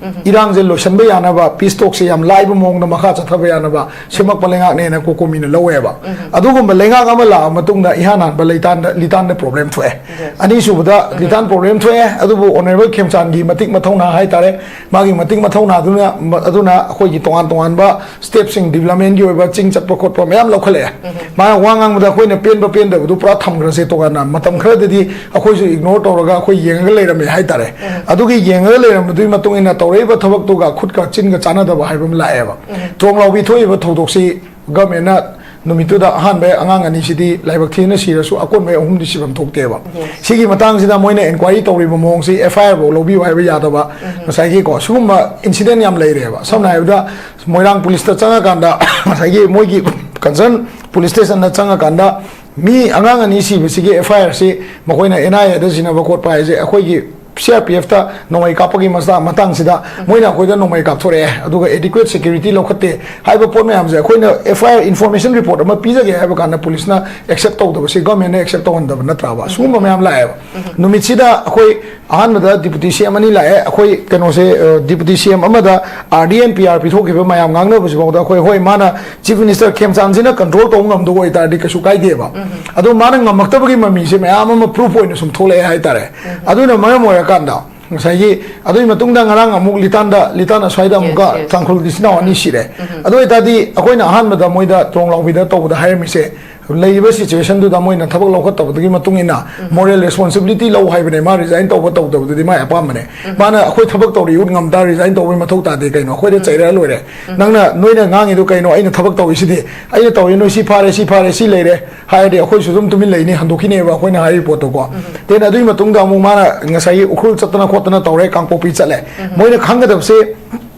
ꯏꯔꯥꯡꯁꯦ ꯂꯣꯏꯁꯤꯟꯕ ꯌꯥꯅꯕ, ꯄꯤꯁ ꯇꯣꯛꯁꯦ ꯌꯥꯝ ꯂꯥꯏꯕ ꯃꯑꯣꯡꯗ ꯃꯈꯥ ꯆꯠꯊꯕ ꯌꯥꯅꯕ ꯁꯦꯝꯃꯛꯄ ꯂꯩꯉꯥꯛꯅꯦꯅ ꯀꯣꯀꯣꯃꯤꯅ ꯂꯧꯋꯦꯕ꯫ ꯑꯗꯨꯒꯨꯝꯕ ꯂꯩꯉꯥꯛ ꯑꯃ ꯂꯥꯛꯑ ꯃꯇꯨꯡꯗ ꯏꯍꯥꯟ ꯍꯥꯟꯕ ꯂꯤꯇꯥꯟꯗ, ꯂꯤꯇꯥꯟꯗ ꯄ꯭ꯔꯣꯕ꯭ꯂꯦꯝ ꯊꯣꯛꯑꯦ꯫ ꯑꯅꯤꯁꯨꯕꯗ ꯂꯤꯇꯥꯟ ꯄ꯭ꯔꯣꯕ꯭ꯂꯦꯝ ꯊꯣꯛꯑꯦ, ꯑꯗꯨꯕꯨ ꯑꯣꯅꯔꯦꯕꯜ ꯈꯦꯝꯆꯥꯟꯒꯤ ꯃꯇꯤꯛ ꯃꯊꯧꯅꯥ ꯍꯥꯏꯇꯥꯔꯦ, ꯃꯥꯒꯤ ꯃꯇꯤꯛ ꯃꯊꯧꯅꯥꯗꯨꯅ, ꯑꯗꯨꯅ ꯑꯩꯈꯣꯏꯒꯤ ꯇꯣꯉꯥꯟ ꯇꯣꯉꯥꯟꯕ ꯁ꯭ꯇꯦꯞꯁꯤꯡ, ꯗꯤꯕ꯭ꯂꯞꯃꯦꯟꯒꯤ ꯑꯣꯏꯕ ꯆꯤꯡ ꯆꯠꯄ ꯈꯣꯠꯄ ꯃꯌꯥꯝ ꯂꯧꯈꯠꯂꯛꯑꯦ꯫ ꯃꯥꯅ ꯋꯥ ꯉꯥꯡꯕꯗ ꯑꯩꯈꯣꯏꯅ ꯄꯦꯟꯕ ꯄꯦꯟꯗꯕꯗꯨ ꯄꯨꯔꯥ ꯊꯝꯈ꯭ꯔꯁꯦ ꯇꯣꯉꯥꯟꯅ, ꯃꯇꯝ ꯈꯔꯗꯗꯤ ꯑꯩꯈꯣꯏꯁꯨ ꯏꯒꯅꯣꯔ ꯇꯧꯔꯒ ꯑꯩꯈꯣꯏ ꯌꯦꯡꯉꯒ ꯂꯩꯔꯝꯃꯦ ꯍꯥꯏꯇꯥꯔꯦ꯫ ꯑꯗꯨꯒꯤ ꯌꯦꯡꯉꯒ ꯂꯩꯔꯝꯕꯗꯨꯒꯤ ꯃꯇꯨꯡ ꯏꯟꯅ ꯇꯧꯔꯛꯏꯕ ꯊꯕꯛꯇꯨꯒ ꯈꯨꯠꯀ ꯆꯤꯟꯒ ꯆꯥꯟꯅꯗꯕ ꯍꯥꯏꯕ ꯑꯃ ꯂꯥꯛꯑꯦꯕ꯫ ꯇ꯭ꯔꯣꯡ ꯂꯥꯎꯕꯤ ꯊꯣꯛꯏꯕ ꯊꯧꯗꯣꯛꯁꯤ ꯒꯃꯦꯟꯅ ꯅꯨꯃꯤꯠꯇꯨꯗ ꯑꯍꯥꯟꯕ ꯑꯉꯥꯡ ꯑꯅꯤꯁꯤꯗꯤ ꯂꯥꯏꯕꯛ ꯊꯤꯅ ꯁꯤꯔꯁꯨ ꯑꯀꯣꯟꯕ ꯑꯍꯨꯝꯗꯤ ꯁꯤꯐꯝ ꯊꯣꯛꯇꯦꯕ꯫ ꯁꯤꯒꯤ ꯃꯇꯥꯡꯁꯤꯗ ꯃꯣꯏꯅ ꯏꯟꯀ꯭ꯋꯥꯏꯔꯤ ꯇꯧꯔꯤꯕ ꯃꯑꯣꯡꯁꯤ ꯑꯦꯐ ꯑꯥꯏ ꯑꯥꯔ ꯐꯥꯎ ꯂꯧꯕꯤꯌꯨ ꯍꯥꯏꯕ ꯌꯥꯗꯕ, ꯉꯁꯥꯏꯒꯤꯀꯣ, ꯁꯤꯒꯨꯝꯕ ꯏꯟꯁꯤꯗꯦꯟ ꯌꯥꯝ ꯂꯩꯔꯦꯕ꯫ ꯁꯝꯅ ꯍꯥꯏꯔꯕꯗ ꯃꯣꯏꯔꯥꯡ ꯄꯨꯂꯤꯁꯇ ꯆꯪꯉꯀꯥꯟꯗ ꯉꯁꯥꯏꯒꯤ ꯃꯣꯏꯒꯤ ꯀꯟꯁꯔꯟ ꯄꯨꯂꯤꯁ ꯁ꯭ꯇꯦꯁꯟꯗ ꯆꯪꯉꯀꯥꯟꯗ ꯃꯤ ꯑꯉꯥꯡ ꯑꯅꯤ ꯁꯤꯕꯁꯤꯒꯤ ꯑꯦꯐ ꯑꯥꯏ ꯑꯥꯔꯁꯤ ꯃꯈꯣꯏꯅ ꯑꯦꯟ ꯑꯥꯏ ꯑꯦꯗ ꯁꯤꯟꯅꯕ ꯈꯣꯠꯄ ꯍꯥꯏꯁꯦ ꯑꯩꯈꯣꯏꯒꯤ ꯁꯤ ꯑꯥꯔ ꯄꯤ ꯑꯦꯐꯇ ꯅꯣꯡꯃꯩ ꯀꯥꯞꯄꯒꯤ ꯃꯇꯥꯡ-, ꯃꯇꯥꯡꯁꯤꯗ ꯃꯣꯏꯅ ꯑꯩꯈꯣꯏꯗ ꯅꯣꯡꯃꯩ ꯀꯥꯞꯊꯣꯔꯛꯑꯦ, ꯑꯗꯨꯒ adequate security ꯂꯧꯈꯠꯇꯦ ꯍꯥꯏꯕ ꯄꯣꯠ ꯃꯌꯥꯝꯁꯦ ꯑꯩꯈꯣꯏꯅ ꯑꯦꯐ ꯑꯥꯏ ꯑꯥꯔ ꯏꯟꯐꯣꯔꯃꯦꯁꯟ ꯔꯤꯄꯣꯔꯠ ꯑꯃ ꯄꯤꯖꯒꯦ ꯍꯥꯏꯕ ꯀꯥꯟꯗ ꯄꯨꯂꯤꯁꯅ ꯑꯦꯛꯁꯦꯞ ꯇꯧꯗꯕꯁꯤ ꯒꯃꯦꯟꯅ ꯑꯦꯛꯁꯦꯞ ꯇꯧꯍꯟꯗꯕ ꯅꯠꯇ꯭ꯔꯕ? ꯁꯤꯒꯨꯝꯕ ꯃꯌꯥꯝ ꯂꯥꯛꯑꯦꯕ꯫ ꯅꯨꯃꯤꯠꯁꯤꯗ ꯑꯩꯈꯣꯏ ꯑꯍꯥꯟꯕꯗ ꯗꯤꯄꯨꯇꯤ ꯁꯤ ꯑꯦꯝ ꯑꯅꯤ ꯂꯥꯛꯑꯦ꯫ ꯑꯩꯈꯣꯏ ꯀꯩꯅꯣꯁꯦ, ꯑ, ꯗꯤꯄꯨꯇꯤ ꯁꯤ ꯑꯦꯝ ꯑꯃꯗ R D N P R ꯄꯤꯊꯣꯛꯈꯤꯕ ꯃꯌꯥꯝ ꯉꯥꯡꯅꯕꯁꯤꯐꯥꯎꯗ ꯑꯩꯈꯣꯏ, ꯍꯣꯏ, ꯃꯥꯅ ꯆꯤꯐ ꯃꯤꯅꯤꯁꯇꯔ ꯈꯦꯝꯆꯥꯟꯁꯤꯅ ꯀꯟꯇ꯭ꯔꯣꯜ ꯇꯧꯕ ꯉꯝꯗꯕ ꯑꯣꯏꯇꯥꯔꯗꯤ ꯀꯩꯁꯨ ꯀꯥꯏꯗꯦꯕ꯫ ꯑꯗꯣ ꯃꯥꯅ ꯉꯝꯃꯛꯇꯕꯒꯤ ꯃꯃꯤꯁꯦ ꯃꯌꯥꯝ ꯑꯃ ꯄ꯭ꯔꯨꯐ ꯑꯣꯏꯅ ꯁꯨꯝ ꯊꯣꯛꯂꯛꯑꯦ ꯍꯥꯏꯇꯥꯔꯦ꯫ ꯑꯗꯨꯅ ꯃꯔꯝ ꯑꯣꯏꯔꯀꯥꯟꯗ ꯉꯁꯥꯏꯒꯤ ꯑꯗꯨꯒꯤ ꯃꯇꯨꯡꯗ ꯉꯔꯥꯡ ꯑꯃꯨꯛ ꯂꯤꯇꯥꯟꯗ, ꯂꯤꯇꯥꯟ ꯑꯁ꯭ꯋꯥꯏꯗ ꯑꯃꯨꯛꯀ Yes, yes. ꯇꯥꯡꯈꯨꯜꯒꯤ ꯏꯆꯤꯟ ꯏꯅꯥꯎ ꯑꯅꯤ ꯁꯤꯔꯦ꯫ ꯑꯗꯨ ꯑꯣꯏꯇꯥꯔꯗꯤ ꯑꯩꯈꯣꯏꯅ ꯑꯍꯥꯟꯕꯗ ꯃꯣꯏꯗ ꯇ꯭ꯔꯣꯡꯂꯥꯎꯕꯤꯗ ꯇꯧꯕꯗ ꯍꯥꯏꯔꯝꯃꯤꯁꯦ, ꯂꯩꯔꯤꯕ ꯁꯤꯆꯨꯋꯦꯁꯟꯗꯨꯗ ꯃꯣꯏꯅ ꯊꯕꯛ ꯂꯧꯈꯠꯇꯕꯗꯨꯒꯤ ꯃꯇꯨꯡ ꯏꯟꯅ ꯃꯣꯔꯦꯜ ꯔꯦꯁꯄꯣꯟꯁꯤꯕꯤꯂꯤꯇꯤ ꯂꯧ ꯍꯥꯏꯕꯅꯦ꯫ ꯃꯥ ꯔꯤꯖꯥꯏꯟ ꯇꯧꯕ ꯇꯧꯗꯕꯗꯨꯗꯤ ꯃꯥꯏ ꯑꯄꯥꯝꯕꯅꯦ꯫ ꯃꯥꯅ ꯑꯩꯈꯣꯏ ꯊꯕꯛ ꯇꯧꯔꯤ ꯎꯠ ꯉꯝ ꯇꯥꯔ ꯔꯤꯖꯥꯏꯟ ꯇꯧꯕꯒꯤ ꯃꯊꯧ ꯇꯥꯗꯦ ꯀꯩꯅꯣ, ꯑꯩꯈꯣꯏꯗ ꯆꯩꯔꯒ ꯂꯣꯏꯔꯦ꯫ ꯅꯪꯅ, ꯅꯣꯏꯅ ꯉꯥꯡꯉꯤꯗꯣ ꯀꯩꯅꯣ? ꯑꯩꯅ ꯊꯕꯛ ꯇꯧꯔꯤꯁꯤꯗꯤ, ꯑꯩꯅ ꯇꯧꯔꯤ, ꯅꯣꯏ ꯁꯤ ꯐꯥꯔꯦ, ꯁꯤ ꯐꯥꯔꯦ, ꯁꯤ ꯂꯩꯔꯦ ꯍꯥꯏꯔꯗꯤ ꯑꯩꯈꯣꯏꯁꯨ ꯑꯗꯨꯝ ꯇꯨꯃꯤꯟ ꯂꯩꯅꯤ, ꯍꯟꯗꯣꯛꯈꯤꯅꯦꯕ ꯑꯩꯈꯣꯏꯅ ꯍꯥꯏꯔꯤꯕ ꯄꯣꯠꯇꯣꯀꯣ꯫ ꯇꯦꯟ ꯑꯗꯨꯒꯤ ꯃꯇꯨꯡꯗ ꯑꯃꯨꯛ ꯃꯥꯅ ꯉꯁꯥꯏꯒꯤ ꯎꯈ꯭ꯔꯨꯜ ꯆꯠꯇꯅ ꯈꯣꯠꯇꯅ ꯇꯧꯔꯦ, ꯀꯥꯡꯄꯣꯛꯄꯤ ꯆꯠꯂꯦ꯫ ꯃꯣꯏꯅ ꯈꯪꯒꯗꯕꯁꯦ,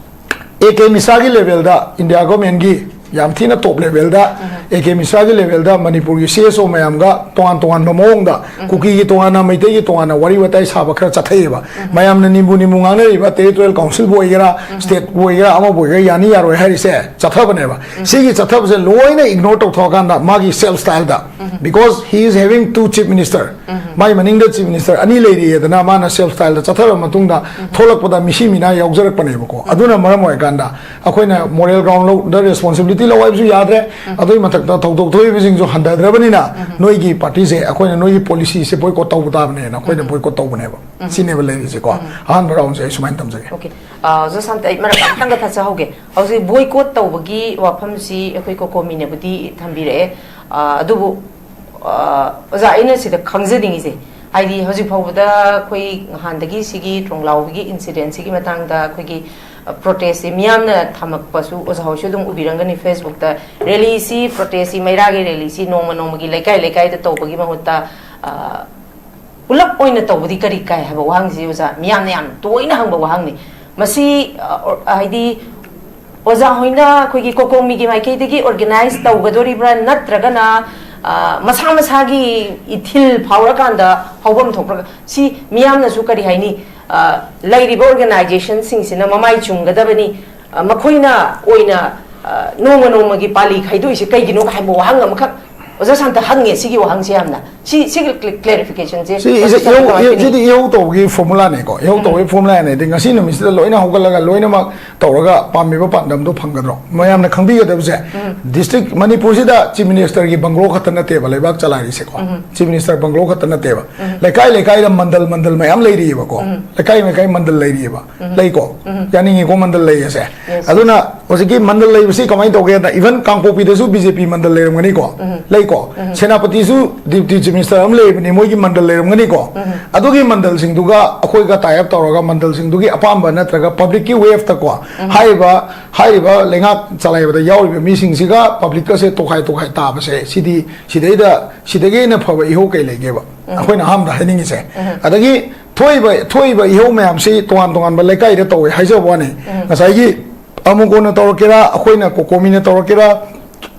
ꯑꯦ ꯀꯦ ꯃꯤꯁ꯭ꯔꯥꯒꯤ ꯂꯦꯚꯦꯜꯗ, ꯏꯟꯗꯤꯌꯥ ꯒꯣꯔꯃꯦꯟꯒꯤ ꯌꯥꯝ ꯊꯤꯅ ꯇꯣꯞ ꯂꯦꯚꯦꯜꯗ ꯑꯦ ꯀꯦ ꯃꯤꯁ꯭ꯔꯥꯒꯤ ꯂꯦꯚꯦꯜꯗ ꯃꯅꯤꯄꯨꯔꯒꯤ ꯁꯤ ꯑꯦꯁ ꯑꯣ ꯃꯌꯥꯝꯒ ꯇꯣꯉꯥꯟ ꯇꯣꯉꯥꯟꯕ ꯃꯑꯣꯡꯗ ꯀꯨꯀꯤꯒꯤ ꯇꯣꯉꯥꯟꯅ, ꯃꯩꯇꯩꯒꯤ ꯇꯣꯉꯥꯟꯅ ꯋꯥꯔꯤ ꯋꯥꯇꯥꯏ ꯁꯥꯕ ꯈꯔ ꯆꯠꯊꯩꯑꯕ꯫ ꯃꯌꯥꯝꯅ ꯅꯤꯝꯕꯨ ꯅꯤꯝꯕꯨ ꯉꯥꯡꯅꯔꯤꯕ, ꯇꯦꯔꯤꯇꯣꯔꯤꯌꯦꯜ ꯀꯥꯎꯟꯁꯤꯜꯕꯨ ꯑꯣꯏꯒꯦꯔꯥ, ꯁ꯭ꯇꯦꯠꯄꯨ ꯑꯣꯏꯒꯦꯔꯥ, ꯑꯃꯕꯨ ꯑꯣꯏꯒꯦꯔꯥ, ꯌꯥꯅꯤ ꯌꯥꯔꯣꯏ ꯍꯥꯏꯔꯤꯁꯦ ꯆꯠꯊꯕꯅꯦꯕ꯫ ꯁꯤꯒꯤ ꯆꯠꯊꯕꯁꯦ ꯂꯣꯏꯅ ꯏꯒꯅꯣꯔ ꯇꯧꯊꯣꯛꯑꯀꯥꯟꯗ ꯃꯥꯒꯤ self styled, because he is having two chief minister, ꯃꯥꯏ ꯃꯅꯤꯡꯗ ꯆꯤꯐ ꯃꯤꯅꯤꯁꯇꯔ ꯑꯅꯤ ꯂꯩꯔꯤꯑꯗꯅ, ꯃꯥꯅ ꯁꯦꯜꯐ ꯁ꯭ꯇꯥꯏꯜꯗ ꯆꯠꯊꯔꯕ ꯃꯇꯨꯡꯗ ꯊꯣꯛꯂꯛꯄꯗ ꯃꯤꯁꯤ ꯃꯤꯅꯥ ꯌꯥꯎꯖꯔꯛꯄꯅꯦꯕꯀꯣ꯫ ꯑꯗꯨꯅ ꯃꯔꯝ ꯑꯣꯏꯔꯀꯥꯟꯗ ꯑꯩꯈꯣꯏꯅ ꯃꯣꯔꯦꯜ ꯒ꯭ꯔꯥꯎꯟꯗ ꯔꯦꯁꯄꯣꯟꯁꯤꯕꯤꯂꯤꯇꯤ ꯂꯧ ꯍꯥꯏꯕꯁꯨ ꯌꯥꯗ꯭ꯔꯦ꯫ ꯑꯗꯨꯒꯤ ꯃꯊꯛꯇ ꯊꯧꯗꯣꯛ ꯊꯣꯛꯏꯕꯁꯤꯡꯁꯨ ꯍꯟꯊꯗ꯭ꯔꯕꯅꯤꯅ ꯅꯣꯏꯒꯤ ꯄꯥꯔꯇꯤꯁꯦ, ꯑꯩꯈꯣꯏꯅ ꯅꯣꯏꯒꯤ ꯄꯣꯂꯤꯁꯤꯁꯦ ꯕꯣꯏꯀꯣꯠ ꯇꯧꯕ ꯇꯥꯕꯅꯦꯅ ꯑꯩꯈꯣꯏꯅ ꯕꯣꯏꯀꯣꯠ ꯇꯧꯕꯅꯦꯕ꯫ ꯁꯤꯅꯦꯕ ꯂꯩꯔꯤꯁꯦꯀꯣ꯫ ꯑꯍꯥꯟꯕ ꯔꯥꯎꯟꯁꯦ ꯑꯩ ꯁꯨꯃꯥꯏꯅ ꯊꯝꯖꯒꯦ꯫ ꯑꯣꯀꯦ꯫ ꯑ, ꯑꯣꯖꯥ ꯁꯥꯟꯇ, ꯑꯩ ꯃꯔꯛ ꯑꯃꯇꯪꯒ ꯊꯠꯆꯍꯧꯒꯦ꯫ ꯍꯧꯖꯤꯛ ꯕꯣꯏꯀꯣꯠ ꯇꯧꯕꯒꯤ ꯋꯥꯐꯝꯁꯤ ꯑꯩꯈꯣꯏ ꯀꯣꯀꯣꯃꯤꯅꯕꯨꯗꯤ ꯊꯝꯕꯤꯔꯛꯑꯦ꯫ ꯑ, ꯑꯗꯨꯕꯨ, ꯑ, ꯑꯣꯖꯥ, ꯑꯩꯅ ꯁꯤꯗ ꯈꯪꯖꯅꯤꯡꯉꯤꯁꯦ, ꯍꯥꯏꯗꯤ ꯍꯧꯖꯤꯛ ꯐꯥꯎꯕꯗ ꯑꯩꯈꯣꯏ ꯅꯍꯥꯟꯗꯒꯤ ꯁꯤꯒꯤ ꯇ꯭ꯔꯣꯡꯂꯥꯎꯕꯤꯒꯤ ꯏꯟꯁꯤꯗꯦꯟꯁꯤꯒꯤ ꯃꯇꯥꯡꯗ ꯑꯩꯈꯣꯏꯒꯤ, ꯑ, ꯄ꯭ꯔꯣꯇꯦꯁꯁꯦ ꯃꯤꯌꯥꯝꯅ ꯊꯝꯃꯛꯄꯁꯨ ꯑꯣꯖꯥ ꯍꯣꯏꯁꯨ ꯑꯗꯨꯝ ꯎꯕꯤꯔꯝꯒꯅꯤ ꯐꯦꯁꯕꯨꯛꯇ꯫ ꯔꯦꯂꯤꯁꯤ, ꯄ꯭ꯔꯣꯇꯦꯁꯁꯤ, ꯃꯩꯔꯥꯒꯤ ꯔꯦꯂꯤꯁꯤ ꯅꯣꯡꯃ ꯅꯣꯡꯃꯒꯤ ꯂꯩꯀꯥꯏ ꯂꯩꯀꯥꯏꯗ ꯇꯧꯕꯒꯤ ꯃꯍꯨꯠꯇ, ꯑ, ꯄꯨꯂꯞ ꯑꯣꯏꯅ ꯇꯧꯕꯗꯤ ꯀꯔꯤ ꯀꯥꯏ ꯍꯥꯏꯕ ꯋꯥꯍꯪꯁꯤ ꯑꯣꯖꯥ ꯃꯤꯌꯥꯝꯅ ꯌꯥꯝ ꯇꯣꯏꯅ ꯍꯪꯕ ꯋꯥꯍꯪꯅꯤ꯫ ꯃꯁꯤ, ꯑ, ꯑꯣ-, ꯍꯥꯏꯗꯤ ꯑꯣꯖꯥ ꯍꯣꯏꯅ ꯑꯩꯈꯣꯏꯒꯤ ꯀꯣꯀꯣꯃꯤꯒꯤ ꯃꯥꯏꯀꯩꯗꯒꯤ ꯑꯣꯔꯒꯅꯥꯏꯖ ꯇꯧꯒꯗꯣꯔꯤꯕ꯭ꯔꯥ, ꯅꯠꯇ꯭ꯔꯒꯅ, ꯑ, ꯃꯁꯥ ꯃꯁꯥꯒꯤ ꯏꯊꯤꯜ ꯐꯥꯎꯔꯀꯥꯟꯗ ꯐꯥꯎꯐꯝ ꯊꯣꯛꯄ꯭ꯔꯥ? ꯁꯤ ꯃꯤꯌꯥꯝꯅꯁꯨ ꯀꯔꯤ ꯍꯥꯏꯅꯤ, ꯑ, ꯂꯩꯔꯤꯕ ꯑꯣꯔꯒꯅꯥꯏꯖꯦꯁꯟꯁꯤꯡꯁꯤꯅ ꯃꯃꯥꯏ ꯆꯨꯝꯒꯗꯕꯅꯤ, ꯑ, ꯃꯈꯣꯏꯅ ꯑꯣꯏꯅ, ꯑ, ꯅꯣꯡꯃ ꯅꯣꯡꯃꯒꯤ ꯄꯥꯂꯤ ꯈꯥꯏꯗꯣꯛꯏꯁꯦ ꯀꯩꯒꯤꯅꯣ ꯍꯥꯏꯕ ꯋꯥꯍꯪ ꯑꯃꯈꯛ ꯑꯣꯖꯥ ꯁꯥꯟꯇ ꯍꯪꯉꯦ꯫ ꯁꯤꯒꯤ ꯋꯥꯍꯪꯁꯦ ꯌꯥꯝꯅ ꯁꯤ ꯁꯤꯒꯤ ꯀ꯭ꯂꯦꯔꯤꯐꯤꯀꯦꯁꯟꯁꯦ ꯁꯤ ꯏꯁꯦ ꯏꯍꯧ- ꯏꯍꯧ- ꯁꯤꯗꯤ ꯏꯍꯧ ꯇꯧꯕꯒꯤ ꯐꯣꯔꯃꯨꯂꯥꯅꯦꯀꯣ꯫ ꯏꯍꯧ ꯇꯧꯕꯒꯤ ꯐꯣꯔꯃꯨꯂꯥꯅꯦ꯫ ꯑꯗꯤ ꯉꯁꯤ ꯅꯨꯃꯤꯠꯁꯤꯗ ꯂꯣꯏꯅ ꯍꯧꯒꯠꯂꯒ ꯂꯣꯏꯅꯃꯛ ꯇꯧꯔꯒ ꯄꯥꯝꯃꯤꯕ ꯄꯥꯟꯗꯝꯗꯣ ꯐꯪꯒꯗ꯭ꯔꯣ? ꯃꯌꯥꯝꯅ ꯈꯪꯕꯤꯒꯗꯕꯁꯦ, ꯗꯤꯁꯇ꯭ꯔꯤꯛ ꯃꯅꯤꯄꯨꯔꯁꯤꯗ ꯆꯤꯐ ꯃꯤꯅꯤꯁꯇꯔꯒꯤ ꯕꯪꯒ꯭ꯂꯣ ꯈꯛꯇ ꯅꯠꯇꯦꯕ ꯂꯩꯕꯥꯛ ꯆꯂꯥꯏꯔꯤꯁꯦꯀꯣ꯫ ꯆꯤꯐ ꯃꯤꯅꯤꯁꯇꯔ ꯕꯪꯒ꯭ꯂꯣ ꯈꯛꯇ ꯅꯠꯇꯦꯕ꯫ ꯂꯩꯀꯥꯏ ꯂꯩꯀꯥꯏꯗ ꯃꯟꯗꯜ ꯃꯟꯗꯜ ꯃꯌꯥꯝ ꯂꯩꯔꯤꯑꯕꯀꯣ꯫ ꯂꯩꯀꯥꯏ ꯂꯩꯀꯥꯏ ꯃꯟꯗꯜ ꯂꯩꯔꯤꯑꯕ꯫ ꯂꯩꯀꯣ? ꯌꯥꯅꯤꯡꯉꯤꯀꯣ ꯃꯟꯗꯜ ꯂꯩ ꯑꯁꯦ꯫ ꯑꯗꯨꯅ ꯍꯧꯖꯤꯛꯀꯤ ꯃꯟꯗꯜ ꯂꯩꯕꯁꯤ ꯀꯃꯥꯏꯅ ꯇꯧꯒꯦ ꯍꯥꯏꯗ, ꯏꯚꯟ ꯀꯥꯡꯄꯣꯛꯄꯤꯗꯁꯨ ꯕꯤ ꯖꯦ ꯄꯤ ꯃꯟꯗꯜ ꯂꯩꯔꯝꯒꯅꯤꯀꯣ? ꯂꯩꯀꯣ? ꯁꯦꯅꯥꯄꯇꯤꯁꯨ ꯗꯤꯞꯇꯤ ꯆꯤꯐ ꯃꯤꯅꯤꯁꯇꯔ ꯑꯃ ꯂꯩꯕꯅꯤ, ꯃꯣꯏꯒꯤ ꯃꯟꯗꯜ ꯂꯩꯔꯝꯒꯅꯤꯀꯣ? ꯑꯗꯨꯒꯤ ꯃꯟꯗꯜꯁꯤꯡꯗꯨꯒ ꯑꯩꯈꯣꯏꯒ ꯇꯥꯏ ꯑꯞ ꯇꯧꯔꯒ ꯃꯟꯗꯜꯁꯤꯡꯗꯨꯒꯤ ꯑꯄꯥꯝꯕ ꯅꯠꯇ꯭ꯔꯒ ꯄꯕ꯭ꯂꯤꯛꯀꯤ ꯋꯦꯐꯇꯀꯣ, ꯍꯥꯏꯔꯤꯕ ꯍꯥꯏꯔꯤꯕ ꯂꯩꯉꯥꯛ ꯆꯂꯥꯏꯕꯗ ꯌꯥꯎꯔꯤꯕ ꯃꯤꯁꯤꯡꯁꯤꯒ ꯄꯕ꯭ꯂꯤꯛꯀꯁꯦ ꯇꯣꯈꯥꯏ ꯇꯣꯈꯥꯏ ꯇꯥꯕꯁꯦ, ꯁꯤꯗꯤ ꯁꯤꯗꯩꯗ ꯁꯤꯗꯒꯤ ꯍꯦꯟꯅ ꯐꯕ ꯏꯍꯧ ꯀꯩ ꯂꯩꯒꯦꯕ? ꯑꯩꯈꯣꯏꯅ ꯑꯍꯥꯟꯕꯗ ꯍꯥꯏꯅꯤꯡꯉꯤꯁꯦ꯫ ꯑꯗꯒꯤ ꯊꯣꯛꯏꯕ ꯊꯣꯛꯏꯕ ꯏꯍꯧ ꯃꯌꯥꯝꯁꯤ ꯇꯣꯉꯥꯟ ꯇꯣꯉꯥꯟꯕ ꯂꯩꯀꯥꯏꯗ ꯇꯧꯋꯦ ꯍꯥꯏꯖꯕ ꯋꯥꯅꯤ꯫ ꯉꯁꯥꯏꯒꯤ ꯑꯃꯨꯀꯣꯟꯅ ꯇꯧꯔꯛꯀꯦꯔꯥ, ꯑꯩꯈꯣꯏꯅ ꯀꯣꯀꯣꯃꯤꯅ ꯇꯧꯔꯛꯀꯦꯔꯥ,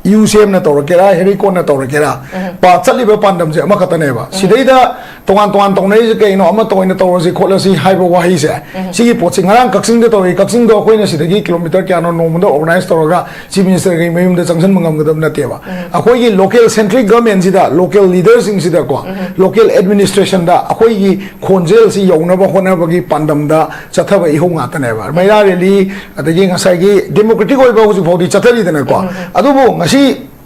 ꯌꯨ ꯁꯤ ꯑꯦꯝꯅ ꯇꯧꯔꯛꯀꯦꯔꯥ, ꯍꯦꯔꯤꯀꯣꯟꯅ ꯇꯧꯔꯛꯀꯦꯔꯥ, ꯄꯥ-, ꯆꯠꯂꯤꯕ ꯄꯥꯟꯗꯝꯁꯦ ꯑꯃꯈꯛꯇꯅꯦꯕ꯫ ꯁꯤꯗꯩꯗ ꯇꯣꯉꯥꯟ ꯇꯣꯉꯥꯟ ꯇꯧꯅꯔꯤꯁꯦ ꯀꯩꯅꯣ? ꯑꯃ ꯇꯧꯅ ꯇꯧꯔꯁꯤ ꯈꯣꯠꯂꯁꯤ ꯍꯥꯏꯕ ꯋꯥꯍꯩꯁꯦ, ꯁꯤꯒꯤ ꯄꯣꯠꯁꯤ ꯉꯔꯥꯡ ꯀꯛꯆꯤꯡꯗ ꯇꯧꯔꯤ, ꯀꯛꯆꯤꯡꯗꯣ ꯑꯩꯈꯣꯏꯅ ꯁꯤꯗꯒꯤ ꯀꯤꯂꯣꯃꯤꯇꯔ ꯀꯌꯥꯅꯣ ꯅꯣꯡꯃꯗ ꯑꯣꯔꯒꯅꯥꯏꯖ ꯇꯧꯔꯒ ꯆꯤꯐ ꯃꯤꯅꯤꯁꯇꯔꯒꯤ ꯃꯌꯨꯝꯗ ꯆꯪꯁꯤꯟꯕ ꯉꯝꯒꯗꯕ ꯅꯠꯇꯦꯕ꯫ ꯑꯩꯈꯣꯏꯒꯤ ꯂꯣꯀꯦꯜ ꯁꯦꯟꯇ꯭ꯔꯤꯛ ꯒꯚꯔꯟꯃꯦꯟꯁꯤꯗ, ꯂꯣꯀꯦꯜ ꯂꯤꯗꯔꯁꯤꯡꯁꯤꯗꯀꯣ, ꯂꯣꯀꯦꯜ ꯑꯦꯗꯃꯤꯅꯤꯁꯇ꯭ꯔꯦꯁꯟꯗ ꯑꯩꯈꯣꯏꯒꯤ ꯈꯣꯟꯖꯦꯜꯁꯤ ꯌꯧꯅꯕ ꯍꯣꯠꯅꯕꯒꯤ ꯄꯥꯟꯗꯝꯗ ꯆꯠꯊꯕ ꯏꯍꯧ ꯉꯥꯛꯇꯅꯦꯕ꯫ ꯃꯩꯔꯥ ꯔꯦꯂꯤ, ꯑꯗꯒꯤ ꯉꯁꯥꯏꯒꯤ ꯗꯦꯃꯣꯀ꯭ꯔꯦꯇꯤꯛ ꯑꯣꯏꯕ ꯍꯧꯖꯤꯛ ꯐꯥꯎꯗꯤ ꯆꯠꯊꯔꯤꯗꯅꯀꯣ꯫ ꯑꯗꯨꯕꯨ ꯉꯁꯤ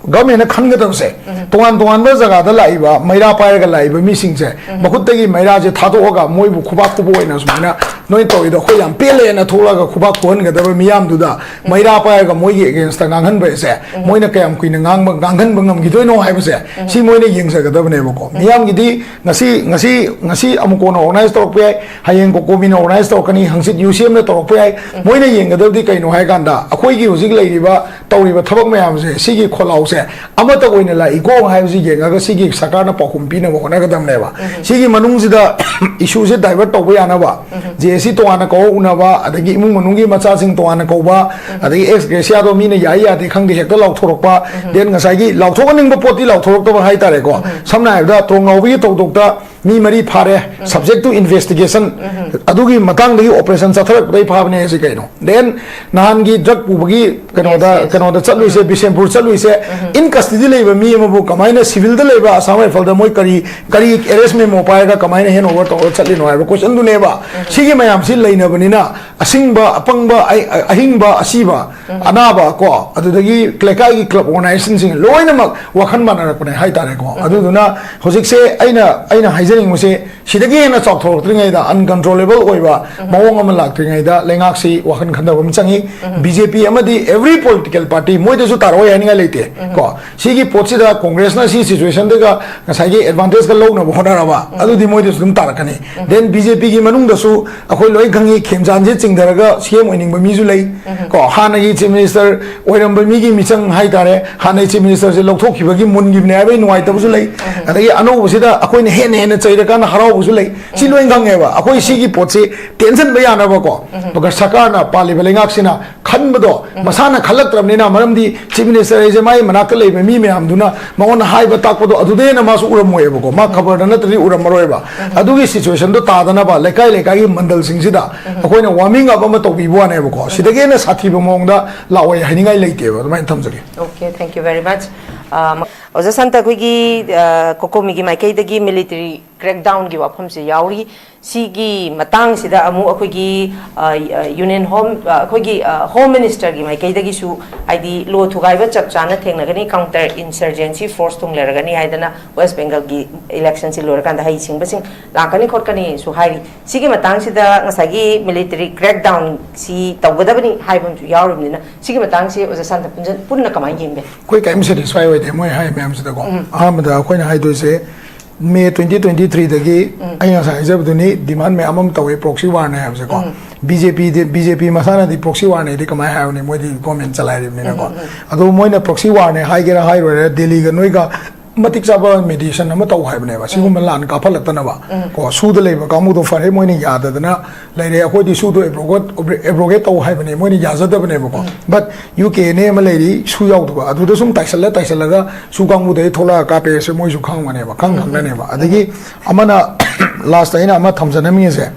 ꯒꯚꯔꯟꯃꯦꯟꯅ ꯈꯟꯒꯗꯕꯁꯦ, ꯇꯣꯉꯥꯟ ꯇꯣꯉꯥꯟꯕ ꯖꯒꯥꯗ ꯂꯥꯛꯏꯕ, ꯃꯩꯔꯥ ꯄꯥꯏꯔꯒ ꯂꯥꯛꯏꯕ ꯃꯤꯁꯤꯡꯁꯦ ꯃꯈꯨꯠꯇꯒꯤ ꯃꯩꯔꯥꯁꯦ ꯊꯥꯗꯣꯛꯑꯒ ꯃꯣꯏꯕꯨ ꯈꯨꯕꯥꯛ ꯈꯨꯕ ꯑꯣꯏꯅ ꯁꯨꯃꯥꯏꯅ ꯅꯣꯏ ꯇꯧꯔꯤꯗꯣ ꯑꯩꯈꯣꯏ ꯌꯥꯝ ꯄꯦꯜꯂꯦꯅ ꯊꯣꯛꯂꯛꯑꯒ ꯈꯨꯕꯥꯛ ꯈꯨꯍꯟꯒꯗꯕ ꯃꯤꯌꯥꯝꯗꯨꯗ ꯃꯩꯔꯥ ꯄꯥꯏꯔꯒ ꯃꯣꯏꯒꯤ ꯑꯦꯒꯦꯟꯁꯇ ꯉꯥꯡꯍꯟꯕꯁꯦ, ꯃꯣꯏꯅ ꯀꯌꯥꯝ ꯀꯨꯏꯅ ꯉꯥꯡꯕ, ꯉꯥꯡꯍꯟꯕ ꯉꯝꯈꯤꯗꯣꯏꯅꯣ ꯍꯥꯏꯕꯁꯦ, ꯁꯤ ꯃꯣꯏꯅ ꯌꯦꯡꯖꯒꯗꯕꯅꯦꯕꯀꯣ꯫ ꯃꯤꯌꯥꯝꯒꯤꯗꯤ ꯉꯁꯤ, ꯉꯁꯤ, ꯉꯁꯤ ꯑꯃꯨꯛ ꯀꯣꯟꯅ ꯑꯣꯔꯒꯅꯥꯏꯖ ꯇꯧꯔꯛꯄ ꯌꯥꯏ, ꯍꯌꯦꯡ ꯀꯣꯀꯣꯃꯤꯅ ꯑꯣꯔꯒꯅꯥꯏꯖ ꯇꯧꯔꯛꯀꯅꯤ, ꯍꯪꯆꯤꯠ ꯌꯨ ꯁꯤ ꯑꯦꯝꯅ ꯇꯧꯔꯛꯄ ꯌꯥꯏ꯫ ꯃꯣꯏꯅ ꯌꯦꯡꯒꯗꯕꯗꯤ ꯀꯩꯅꯣ ꯍꯥꯏ ꯀꯥꯟꯗ, ꯑꯩꯈꯣꯏꯒꯤ ꯍꯧꯖꯤꯛ ꯂꯩꯔꯤꯕ, ꯇꯧꯔꯤꯕ ꯊꯕꯛ ꯃꯌꯥꯝꯁꯦ, ꯁꯤꯒꯤ ꯈꯣꯜꯂꯥꯎꯁꯦ ꯑꯃꯠꯇ ꯑꯣꯏꯅ ꯂꯥꯛꯏꯀꯣ ꯍꯥꯏꯕꯁꯤ ꯌꯦꯡꯉꯒ ꯁꯤꯒꯤ ꯁꯔꯀꯥꯔꯅ ꯄꯥꯎꯈꯨꯝ ꯄꯤꯅꯕ ꯍꯣꯠꯅꯒꯗꯕꯅꯦꯕ꯫ ꯁꯤꯒꯤ ꯃꯅꯨꯡꯁꯤꯗ ꯏꯁꯨꯁꯦ ꯗꯥꯏꯚꯔꯠ ꯇꯧꯕ ꯌꯥꯅꯕ, ꯖꯦ ꯑꯦ ꯁꯤ ꯇꯣꯉꯥꯟꯅ ꯀꯧꯔ ꯎꯅꯕ, ꯑꯗꯒꯤ ꯏꯃꯨꯡ ꯃꯅꯨꯡꯒꯤ ꯃꯆꯥꯁꯤꯡ ꯇꯣꯉꯥꯟꯅ ꯀꯧꯕ, ꯑꯗꯒꯤ ꯑꯦꯛꯁ ꯒ꯭ꯔꯦꯁꯤꯌꯥꯗꯣ ꯃꯤꯅ ꯌꯥꯏ ꯌꯥꯗꯦ ꯈꯪꯗꯦ ꯍꯦꯛꯇ ꯂꯥꯎꯊꯣꯔꯛꯄ, ꯗꯦꯟ ꯉꯁꯥꯏꯒꯤ ꯂꯥꯎꯊꯣꯛꯍꯟꯅꯤꯡꯕ ꯄꯣꯠꯇꯤ ꯂꯥꯎꯊꯣꯔꯛꯇꯕ ꯍꯥꯏꯇꯥꯔꯦꯀꯣ꯫ ꯁꯝꯅ ꯍꯥꯏꯔꯕꯗ ꯇ꯭ꯔꯣꯡ ꯂꯥꯎꯕꯒꯤ ꯊꯧꯗꯣꯛꯇ ꯃꯤ ꯃꯔꯤ ꯐꯥꯔꯦ, subject to investigation, ꯑꯗꯨꯒꯤ ꯃꯇꯥꯡꯗꯒꯤ operation ꯆꯠꯊꯔꯛꯄꯗꯩ ꯐꯥꯕꯅꯦ ꯍꯥꯏꯁꯤ ꯀꯩꯅꯣ? Then ꯅꯍꯥꯟꯒꯤ drug ꯄꯨꯕꯒꯤ ꯀꯩꯅꯣꯗ, yes, yes, ꯀꯩꯅꯣꯗ ꯆꯠꯂꯨꯏꯁꯦ, ꯕꯤꯁꯦꯝꯄꯨꯔ ꯆꯠꯂꯨꯏꯁꯦ, in custody ꯂꯩꯕ ꯃꯤ ꯑꯃꯕꯨ ꯀꯃꯥꯏꯅ civil ꯗ ꯂꯩꯕ Assam Rifle ꯗ ꯃꯣꯏ ꯀꯔꯤ, ꯀꯔꯤ arrest memo ꯄꯥꯏꯔꯒ ꯀꯃꯥꯏꯅ hand over ꯇꯧꯔꯒ ꯆꯠꯂꯤꯅꯣ ꯍꯥꯏꯕ question ꯗꯨꯅꯦꯕ꯫ ꯁꯤꯒꯤ ꯃꯌꯥꯝꯁꯤ ꯂꯩꯅꯕꯅꯤꯅ ꯑꯁꯤꯡꯕ, ꯑꯄꯪꯕ, ꯑ-, ꯑꯍꯤꯡꯕ, ꯑꯁꯤꯕ, ꯑꯅꯥꯕ ꯀꯣ, ꯑꯗꯨꯗꯒꯤ ꯂꯩꯀꯥꯏꯒꯤ club organization ꯁꯤꯡ ꯂꯣꯏꯅꯃꯛ ꯋꯥꯈꯜ ꯃꯥꯟꯅꯔꯛꯄꯅꯦ ꯍꯥꯏꯇꯥꯔꯦꯀꯣ꯫ ꯑꯗꯨꯗꯨꯅ ꯍꯧꯖꯤꯛꯁꯦ ꯑꯩꯅ, ꯑꯩꯅ ꯍꯥꯏꯖꯅꯤꯡꯕꯁꯦ, ꯁꯤꯗꯒꯤ ꯍꯦꯟꯅ ꯆꯥꯎꯊꯣꯔꯛꯇ꯭ꯔꯤꯉꯩꯗ, uncontrollable ꯑꯣꯏꯕ ꯃꯑꯣꯡ ꯑꯃ ꯂꯥꯛꯇ꯭ꯔꯤꯉꯩꯗ ꯂꯩꯉꯥꯛꯁꯤ ꯋꯥꯈꯜ ꯈꯟꯊꯕ ꯑꯃ ꯆꯪꯉꯤ꯫ ꯕꯤ ꯖꯦ ꯄꯤ ꯑꯃꯗꯤ every political party, ꯃꯣꯏꯗꯁꯨ ꯇꯥꯔꯛꯑꯣꯏ ꯍꯥꯏꯅꯤꯡꯉꯥꯏ ꯂꯩꯇꯦ ꯀꯣ꯫ ꯁꯤꯒꯤ ꯄꯣꯠꯁꯤꯗ Congress ꯅ ꯁꯤ situation ꯗꯒ ꯉꯁꯥꯏꯒꯤ advantage ꯀ ꯂꯧꯅꯕ ꯍꯣꯠꯅꯔꯕ, ꯑꯗꯨꯗꯤ ꯃꯣꯏꯗꯁꯨ ꯑꯗꯨꯝ ꯇꯥꯔꯛꯀꯅꯤ꯫ Then ꯕꯤ ꯖꯦ ꯄꯤ ꯒꯤ ꯃꯅꯨꯡꯗꯁꯨ ꯑꯩꯈꯣꯏ ꯂꯣꯏ ꯈꯪꯉꯤ, ꯈꯦꯝꯖꯥꯟꯁꯦ ꯆꯤꯡꯊꯔꯒ ꯁꯤ ꯑꯦꯝ ꯑꯣꯏꯅꯤꯡꯕ ꯃꯤꯁꯨ ꯂꯩ ꯀꯣ꯫ ꯍꯥꯟꯅꯒꯤ Chief Minister ꯑꯣꯏꯔꯝꯕ ꯃꯤꯒꯤ ꯃꯤꯆꯪ ꯍꯥꯏꯇꯥꯔꯦ, ꯍꯥꯟꯅꯒꯤ Chief Minister ꯁꯦ ꯂꯧꯊꯣꯛꯈꯤꯕꯒꯤ ꯃꯨꯟꯈꯤꯕꯅꯦ ꯍꯥꯏꯕꯒꯤ ꯅꯨꯡꯉꯥꯏꯇꯕꯁꯨ ꯂꯩ꯫ ꯑꯗꯒꯤ ꯑꯅꯧꯕꯁꯤꯗ ꯑꯩꯈꯣꯏꯅ ꯍꯦꯟꯅ ꯍꯦꯟꯅ ꯆꯩꯔꯀꯥꯟꯗ ꯍꯔꯥꯎꯕꯁꯨ ꯂꯩ꯫ ꯁꯤ ꯂꯣꯏ ꯈꯪꯉꯦꯕ꯫ ꯑꯩꯈꯣꯏ ꯁꯤꯒꯤ ꯄꯣꯠꯁꯤ ꯇꯦꯟꯁꯤꯟꯕ ꯌꯥꯅꯕꯀꯣ, ꯑꯗꯨꯒ ꯁꯔꯀꯥꯔꯅ, ꯄꯥꯜꯂꯤꯕ ꯂꯩꯉꯥꯛꯁꯤꯅ ꯈꯟꯕꯗꯣ ꯃꯁꯥꯅ ꯈꯜꯂꯛꯇ꯭ꯔꯕꯅꯤꯅ, ꯃꯔꯝꯗꯤ Chief Minister ꯍꯥꯏꯁꯦ ꯃꯥꯒꯤ ꯃꯅꯥꯛꯇ ꯂꯩꯕ ꯃꯤ ꯃꯌꯥꯝꯗꯨꯅ ꯃꯉꯣꯟꯗ ꯍꯥꯏꯕ ꯇꯥꯛꯄꯗꯣ ꯑꯗꯨꯗꯩ ꯍꯦꯟꯅ ꯃꯥꯁꯨ ꯎꯔꯝꯃꯣꯏꯕꯀꯣ, ꯃꯥ ꯈꯕꯔꯗ ꯅꯠꯇ꯭ꯔꯗꯤ ꯎꯔꯝꯃꯔꯣꯏꯕ꯫ ꯑꯗꯨꯒꯤ situation ꯗꯣ ꯇꯥꯗꯅꯕ ꯂꯩꯀꯥꯏ ꯂꯩꯀꯥꯏꯒꯤ ꯃꯟꯗꯜꯁꯤꯡꯁꯤꯗ ꯑꯩꯈꯣꯏꯅ warming up ꯑꯃ ꯇꯧꯕꯤꯕ ꯋꯥꯅꯦꯕꯀꯣ, ꯁꯤꯗꯒꯤ ꯍꯦꯟꯅ ꯁꯥꯊꯤꯕ ꯃꯑꯣꯡꯗ ꯂꯥꯛꯑꯣꯏ ꯍꯥꯏꯅꯤꯡꯉꯥꯏ ꯂꯩꯇꯦꯕ꯫ ꯑꯗꯨꯃꯥꯏꯅ ꯊꯝꯖꯒꯦ꯫ Okay, thank you very much. ꯑ, ꯑꯣꯖꯥ ꯁꯥꯟꯇ, ꯑꯩꯈꯣꯏꯒꯤ, ꯑ, COCOMI ꯒꯤ ꯃꯥꯏꯀꯩꯗꯒꯤ military crackdown ꯒꯤ ꯋꯥꯐꯝꯁꯦ ꯌꯥꯎꯔꯤ꯫ ꯁꯤꯒꯤ ꯃꯇꯥꯡꯁꯤꯗ ꯑꯃꯨꯛ ꯑꯩꯈꯣꯏꯒꯤ, ꯑ, ꯑ, Union Home, ꯑ, ꯑꯩꯈꯣꯏꯒꯤ, ꯑ, Home Minister ꯒꯤ ꯃꯥꯏꯀꯩꯗꯒꯤꯁꯨ, ꯍꯥꯏꯗꯤ, law ꯊꯨꯒꯥꯏꯕ ꯆꯞ ꯆꯥꯅ ꯊꯦꯡꯅꯒꯅꯤ, counter insurgency force ꯊꯨꯡꯂꯔꯒꯅꯤ ꯍꯥꯏꯗꯅ West Bengal ꯒꯤ election ꯁꯤ ꯂꯣꯏꯔꯀꯥꯟꯗ ꯍꯩꯁꯤꯡꯕꯁꯤꯡ ꯂꯥꯛꯀꯅꯤ ꯈꯣꯠꯀꯅꯤꯁꯨ ꯍꯥꯏꯔꯤ꯫ ꯁꯤꯒꯤ ꯃꯇꯥꯡꯁꯤꯗ ꯉꯁꯥꯏꯒꯤ military crackdown ꯁꯤ ꯇꯧꯒꯗꯕꯅꯤ ꯍꯥꯏꯕ ꯑꯃꯁꯨ ꯌꯥꯎꯔꯤꯕꯅꯤꯅ, ꯁꯤꯒꯤ ꯃꯇꯥꯡꯁꯤ ꯑꯣꯖꯥ ꯁꯥꯟꯇ ꯄꯨꯟꯖ-, ꯄꯨꯟꯅ ꯀꯃꯥꯏꯅ ꯌꯦꯡꯕꯤ? ꯑꯩꯈꯣꯏ ꯀꯔꯤꯝ satisfy ꯑꯣꯏꯗꯦ ꯃꯣꯏ ꯍꯥꯏ ꯃꯌꯥꯝꯁꯤꯗꯀꯣ꯫ ꯑꯍꯥꯟꯕꯗ ꯑꯩꯈꯣꯏꯅ ꯍꯥꯏꯗꯣꯏꯁꯦ, May twenty twenty three ꯗꯒꯤ ꯑꯩ ꯉꯁꯥꯏ ꯍꯥꯏꯖꯕꯗꯨꯅꯤ, demand ꯃꯌꯥꯝ ꯑꯃ ꯇꯧꯋꯤ, proxy war ꯅꯦ ꯍꯥꯏꯕꯁꯦꯀꯣ꯫ ꯕꯤ ꯖꯦ ꯄꯤ ꯗꯤ, ꯕꯤ ꯖꯦ ꯄꯤ ꯃꯁꯥꯅꯗꯤ proxy war ꯅꯦꯗꯤ ꯀꯃꯥꯏꯅ ꯍꯥꯏꯔꯨꯅꯤ? ꯃꯣꯏꯗꯤ government ꯆꯂꯥꯏꯔꯤꯕꯅꯤꯅꯀꯣ꯫ ꯑꯗꯣ ꯃꯣꯏꯅ proxy war ꯅꯦ ꯍꯥꯏꯒꯦꯔꯥ ꯍꯥꯏꯔꯣꯏꯔꯥ, ꯗꯦꯜꯂꯤꯒ ꯅꯣꯏꯒ ꯃꯇꯤꯛ ꯆꯥꯕ ꯃꯦꯗꯤꯌꯦꯁꯟ ꯑꯃ ꯇꯧ ꯍꯥꯏꯕꯅꯦꯕ, ꯁꯤꯒꯨꯝꯕ ꯂꯥꯟ ꯀꯥꯞꯍꯜꯂꯛꯇꯅꯕ꯫ ꯀꯣ, ꯁꯨꯗ ꯂꯩꯕ ꯀꯥꯡꯕꯨꯗꯣ ꯐꯔꯦ, ꯃꯣꯏꯅ ꯌꯥꯗꯗꯅ ꯂꯩꯔꯦ, ꯑꯩꯈꯣꯏꯗꯤ ꯁꯨꯗꯣ ꯑꯦꯕ꯭ꯔꯣꯒꯦꯠ, ꯑꯦꯕ꯭ꯔꯣꯒꯦꯠ ꯇꯧ ꯍꯥꯏꯕꯅꯦ, ꯃꯣꯏꯅ ꯌꯥꯖꯗꯕꯅꯦꯕꯀꯣ꯫ But you K N A ꯑꯃ ꯂꯩꯔꯤ, ꯁꯨ ꯌꯥꯎꯗꯕ, ꯑꯗꯨꯗ ꯁꯨꯝ ꯇꯥꯏꯁꯜꯂ ꯇꯥꯏꯁꯜꯂꯒ ꯁꯨ ꯀꯥꯡꯕꯨꯗꯒꯤ ꯊꯣꯛꯂꯛꯑ ꯀꯥꯞꯄꯦ ꯍꯥꯏꯁꯦ ꯃꯣꯏꯁꯨ ꯈꯪꯉꯝꯒꯅꯦꯕ, ꯈꯪ ꯈꯪꯅꯅꯦꯕ꯫ ꯑꯗꯒꯤ ꯑꯃꯅ ꯂꯥꯁꯇ ꯑꯩꯅ ꯑꯃ ꯊꯝꯖꯅꯤꯡꯉꯤꯁꯦ,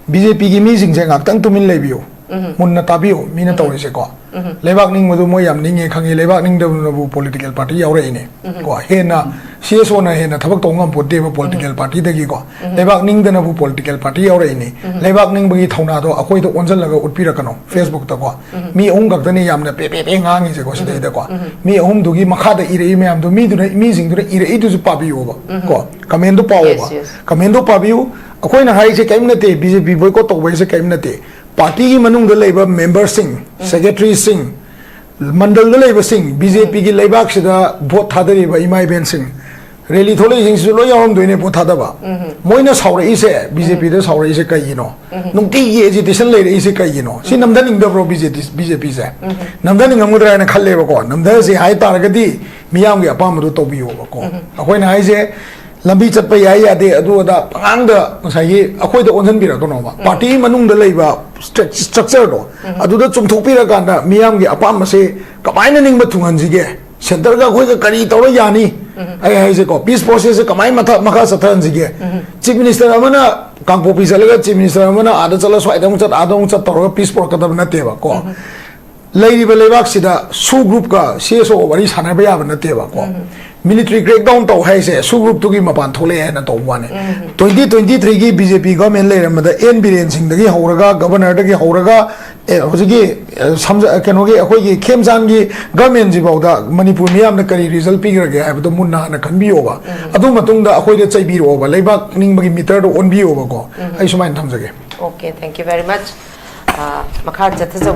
ꯕꯤ ꯖꯦ ꯄꯤꯒꯤ ꯃꯤꯁꯤꯡꯁꯦ ꯉꯥꯛꯇꯪ ꯇꯨꯃꯤꯟ ꯂꯩꯕꯤꯌꯨ, ꯃꯨꯟꯅ ꯇꯥꯕꯤꯌꯨ, ꯃꯤꯅ ꯇꯧꯔꯤꯁꯦꯀꯣ꯫ ꯂꯩꯕꯥꯛ ꯅꯤꯡꯕꯗꯨ ꯃꯣꯏ ꯌꯥꯝ ꯅꯤꯡꯉꯦ ꯈꯪꯉꯤ, ꯂꯩꯕꯥꯛ ꯅꯤꯡꯗꯕꯅꯕꯨ ꯄꯣꯂꯤꯇꯤꯀꯦꯜ ꯄꯥꯔꯇꯤ ꯌꯥꯎꯔꯛꯏꯅꯦ꯫ ꯀꯣ, ꯍꯦꯟꯅ ꯁꯤ ꯑꯦꯁ ꯑꯣꯅ ꯍꯦꯟꯅ ꯊꯕꯛ ꯇꯧꯕ ꯉꯝꯄꯣꯠꯇꯦꯕ ꯄꯣꯂꯤꯇꯤꯀꯦꯜ ꯄꯥꯔꯇꯤꯗꯒꯤꯀꯣ꯫ ꯂꯩꯕꯥꯛ ꯅꯤꯡꯗꯅꯕꯨ ꯄꯣꯂꯤꯇꯤꯀꯦꯜ ꯄꯥꯔꯇꯤ ꯌꯥꯎꯔꯛꯏꯅꯦ꯫ ꯂꯩꯕꯥꯛ ꯅꯤꯡꯕꯒꯤ ꯊꯧꯅꯥꯗꯣ ꯑꯩꯈꯣꯏꯗ ꯑꯣꯟꯁꯤꯜꯂꯒ ꯎꯠꯄꯤꯔꯛꯀꯅꯣ ꯐꯦꯁꯕꯨꯛꯇꯀꯣ꯫ ꯃꯤ ꯑꯍꯨꯝ ꯈꯛꯇꯅꯤ ꯌꯥꯝꯅ ꯄꯦ ꯄꯦ ꯄꯦ ꯉꯥꯡꯉꯤꯁꯦꯀꯣ ꯁꯤꯗꯩꯗꯀꯣ꯫ ꯃꯤ ꯑꯍꯨꯝꯗꯨꯒꯤ ꯃꯈꯥꯗ ꯏꯔꯛꯏ ꯃꯌꯥꯝꯗꯣ ꯃꯤꯗꯨꯅ, ꯃꯤꯁꯤꯡꯗꯨꯅ ꯏꯔꯛꯏꯗꯨꯁꯨ ꯄꯥꯕꯤꯌꯣꯕ꯫ ꯀꯣ, ꯀꯃꯦꯟꯗꯣ ꯄꯥꯎꯑꯣꯕ꯫ Yes, yes. ꯀꯃꯦꯟꯗꯣ ꯄꯥꯕꯤꯌꯨ꯫ ꯑꯩꯈꯣꯏꯅ ꯍꯥꯏꯔꯤꯁꯦ ꯀꯔꯤꯝ ꯅꯠꯇꯦ, ꯕꯤ ꯖꯦ ꯄꯤ ꯕꯣꯏꯀꯣꯠ ꯇꯧꯕ ꯍꯥꯏꯁꯦ ꯀꯔꯤꯝ ꯅꯠꯇꯦ꯫ ꯄꯥꯔꯇꯤꯒꯤ ꯃꯅꯨꯡꯗ ꯂꯩꯕ ꯃꯦꯝꯕꯔꯁꯤꯡ, ꯁꯦꯀ꯭ꯔꯦꯇꯔꯤꯁꯤꯡ, ꯃꯟꯗꯜꯗ ꯂꯩꯕꯁꯤꯡ, ꯕꯤ ꯖꯦ ꯄꯤꯒꯤ ꯂꯩꯕꯥꯛꯁꯤꯗ ꯚꯣꯠ ꯊꯥꯗꯔꯤꯕ ꯏꯃꯥ ꯏꯕꯦꯟꯁꯤꯡ, ꯔꯦꯂꯤ ꯊꯣꯛꯂꯛꯏꯁꯤꯡꯁꯤꯁꯨ ꯂꯣꯏ ꯌꯥꯎꯔꯝꯗꯣꯏꯅꯦ ꯚꯣꯠ ꯊꯥꯗꯕ꯫ ꯃꯣꯏꯅ ꯁꯥꯎꯔꯛꯏꯁꯦ, ꯕꯤ ꯖꯦ ꯄꯤꯗ ꯁꯥꯎꯔꯛꯏꯁꯦ ꯀꯩꯒꯤꯅꯣ? ꯅꯨꯡꯇꯤꯒꯤ ꯑꯦꯖꯤꯇꯦꯁꯟ ꯂꯩꯔꯛꯏꯁꯦ ꯀꯩꯒꯤꯅꯣ? ꯁꯤ ꯅꯝꯊꯅꯤꯡꯗꯕ꯭ꯔꯣ ꯕꯤ ꯖꯦ ꯄꯤ, ꯕꯤ ꯖꯦ ꯄꯤꯁꯦ? ꯅꯝꯊꯅꯤꯡꯉꯝꯒꯗ꯭ꯔꯥ ꯍꯥꯏꯅ ꯈꯜꯂꯦꯕꯀꯣ꯫ ꯅꯝꯊꯁꯦ ꯍꯥꯏ ꯇꯥꯔꯒꯗꯤ ꯃꯤꯌꯥꯝꯒꯤ ꯑꯄꯥꯝꯕꯗꯣ ꯇꯧꯕꯤꯌꯣꯕꯀꯣ꯫ ꯑꯩꯈꯣꯏꯅ ꯍꯥꯏꯁꯦ ꯂꯝꯕꯤ ꯆꯠꯄ ꯌꯥꯏ ꯌꯥꯗꯦ ꯑꯗꯨ ꯑꯗꯥ ꯄꯉꯥꯡꯗ ꯉꯁꯥꯏꯒꯤ ꯑꯩꯈꯣꯏꯗ ꯑꯣꯟꯁꯤꯟꯕꯤꯔꯛꯀꯅꯣꯕ꯫ ꯄꯥꯔꯇꯤꯒꯤ ꯃꯅꯨꯡꯗ ꯂꯩꯕ ꯁ꯭ꯇ꯭ꯔꯛ-, ꯁ꯭ꯇ꯭ꯔꯛꯆꯔꯗꯣ ꯑꯗꯨꯗ ꯆꯨꯝꯊꯣꯛꯄꯤꯔꯀꯥꯟꯗ ꯃꯤꯌꯥꯝꯒꯤ ꯑꯄꯥꯝꯕꯁꯦ ꯀꯃꯥꯏꯅ ꯅꯤꯡꯕ ꯊꯨꯡꯍꯟꯁꯤꯒꯦ? ꯁꯦꯟꯇꯔꯒ ꯑꯩꯈꯣꯏꯒ ꯀꯔꯤ ꯇꯧꯔ ꯌꯥꯅꯤ? ꯑꯩ ꯍꯥꯏꯁꯦꯀꯣ, ꯄꯤꯁ ꯄ꯭ꯔꯣꯁꯦꯁꯁꯦ ꯀꯃꯥꯏꯅ ꯃꯊꯛ ꯃꯈꯥ ꯆꯠꯊꯍꯟꯁꯤꯒꯦ? ꯆꯤꯐ ꯃꯤꯅꯤꯁꯇꯔ ꯑꯃꯅ ꯀꯥꯡꯄꯣꯛꯄꯤ ꯆꯠꯂꯒ ꯆꯤꯐ ꯃꯤꯅꯤꯁꯇꯔ ꯑꯃꯅ ꯑꯥꯗ ꯆꯠꯂ ꯁ꯭ꯋꯥꯏꯗ ꯑꯃꯨꯛ ꯆꯠ, ꯑꯥꯗ ꯑꯃꯨꯛ ꯆꯠ ꯇꯧꯔꯒ ꯄꯤꯁ ꯄꯨꯔꯛꯀꯗꯕ ꯅꯠꯇꯦꯕ ꯀꯣ꯫ ꯂꯩꯔꯤꯕ ꯂꯩꯕꯥꯛꯁꯤꯗ ꯁꯨ ꯒ꯭ꯔꯨꯞꯀ ꯁꯤ ꯑꯦꯁ ꯑꯣ ꯋꯥꯔꯤ ꯁꯥꯟꯅꯕ ꯌꯥꯕ ꯅꯠꯇꯦꯕ ꯀꯣ꯫ ꯃꯤꯂꯤꯇꯔꯤ ꯀ꯭ꯔꯦꯛ ꯗꯥꯎꯟ ꯇꯧ ꯍꯥꯏꯁꯦ ꯁꯨ ꯒ꯭ꯔꯨꯞꯇꯨꯒꯤ ꯃꯄꯥꯟ ꯊꯣꯛꯂꯛꯑꯦ ꯍꯥꯏꯅ ꯇꯧꯕ ꯋꯥꯅꯤ꯫ ꯇ꯭ꯋꯦꯟꯇꯤ ꯇ꯭ꯋꯦꯟꯇꯤ ꯊ꯭ꯔꯤꯒꯤ ꯕꯤ ꯖꯦ ꯄꯤ ꯒꯚꯔꯟꯃꯦꯟ ꯂꯩꯔꯝꯕꯗ ꯑꯦꯟ ꯕꯤꯔꯦꯟ ꯁꯤꯡꯗꯒꯤ ꯍꯧꯔꯒ, ꯒꯚꯔꯅꯔꯗꯒꯤ ꯍꯧꯔꯒ, ꯑꯦ, ꯍꯧꯖꯤꯛꯀꯤ, ꯑꯦ, ꯁꯝꯖ-, ꯀꯩꯅꯣꯒꯤ ꯑꯩꯈꯣꯏꯒꯤ ꯈꯦꯝꯆꯥꯟꯒꯤ ꯒꯚꯔꯟꯃꯦꯟꯁꯤꯐꯥꯎꯗ ꯃꯅꯤꯄꯨꯔ ꯃꯤꯌꯥꯝꯅ ꯀꯔꯤ ꯔꯤꯖꯜ ꯄꯤꯈ꯭ꯔꯒꯦ ꯍꯥꯏꯕꯗꯣ ꯃꯨꯟꯅ ꯍꯥꯟꯅ ꯈꯟꯕꯤꯌꯣꯕ꯫ ꯑꯗꯨ ꯃꯇꯨꯡꯗ ꯑꯩꯈꯣꯏꯗ ꯆꯩꯕꯤꯔꯛꯑꯣꯕ, ꯂꯩꯕꯥꯛ ꯅꯤꯡꯕꯒꯤ ꯃꯤꯇꯔꯗꯣ ꯑꯣꯟꯕꯤꯌꯣꯕꯀꯣ꯫ ꯑꯩ ꯁꯨꯃꯥꯏꯅ ꯊꯝꯖꯒꯦ꯫ Okay, thank you very much. ꯑ, ꯃꯈꯥ ꯆꯠꯊꯖꯧ꯫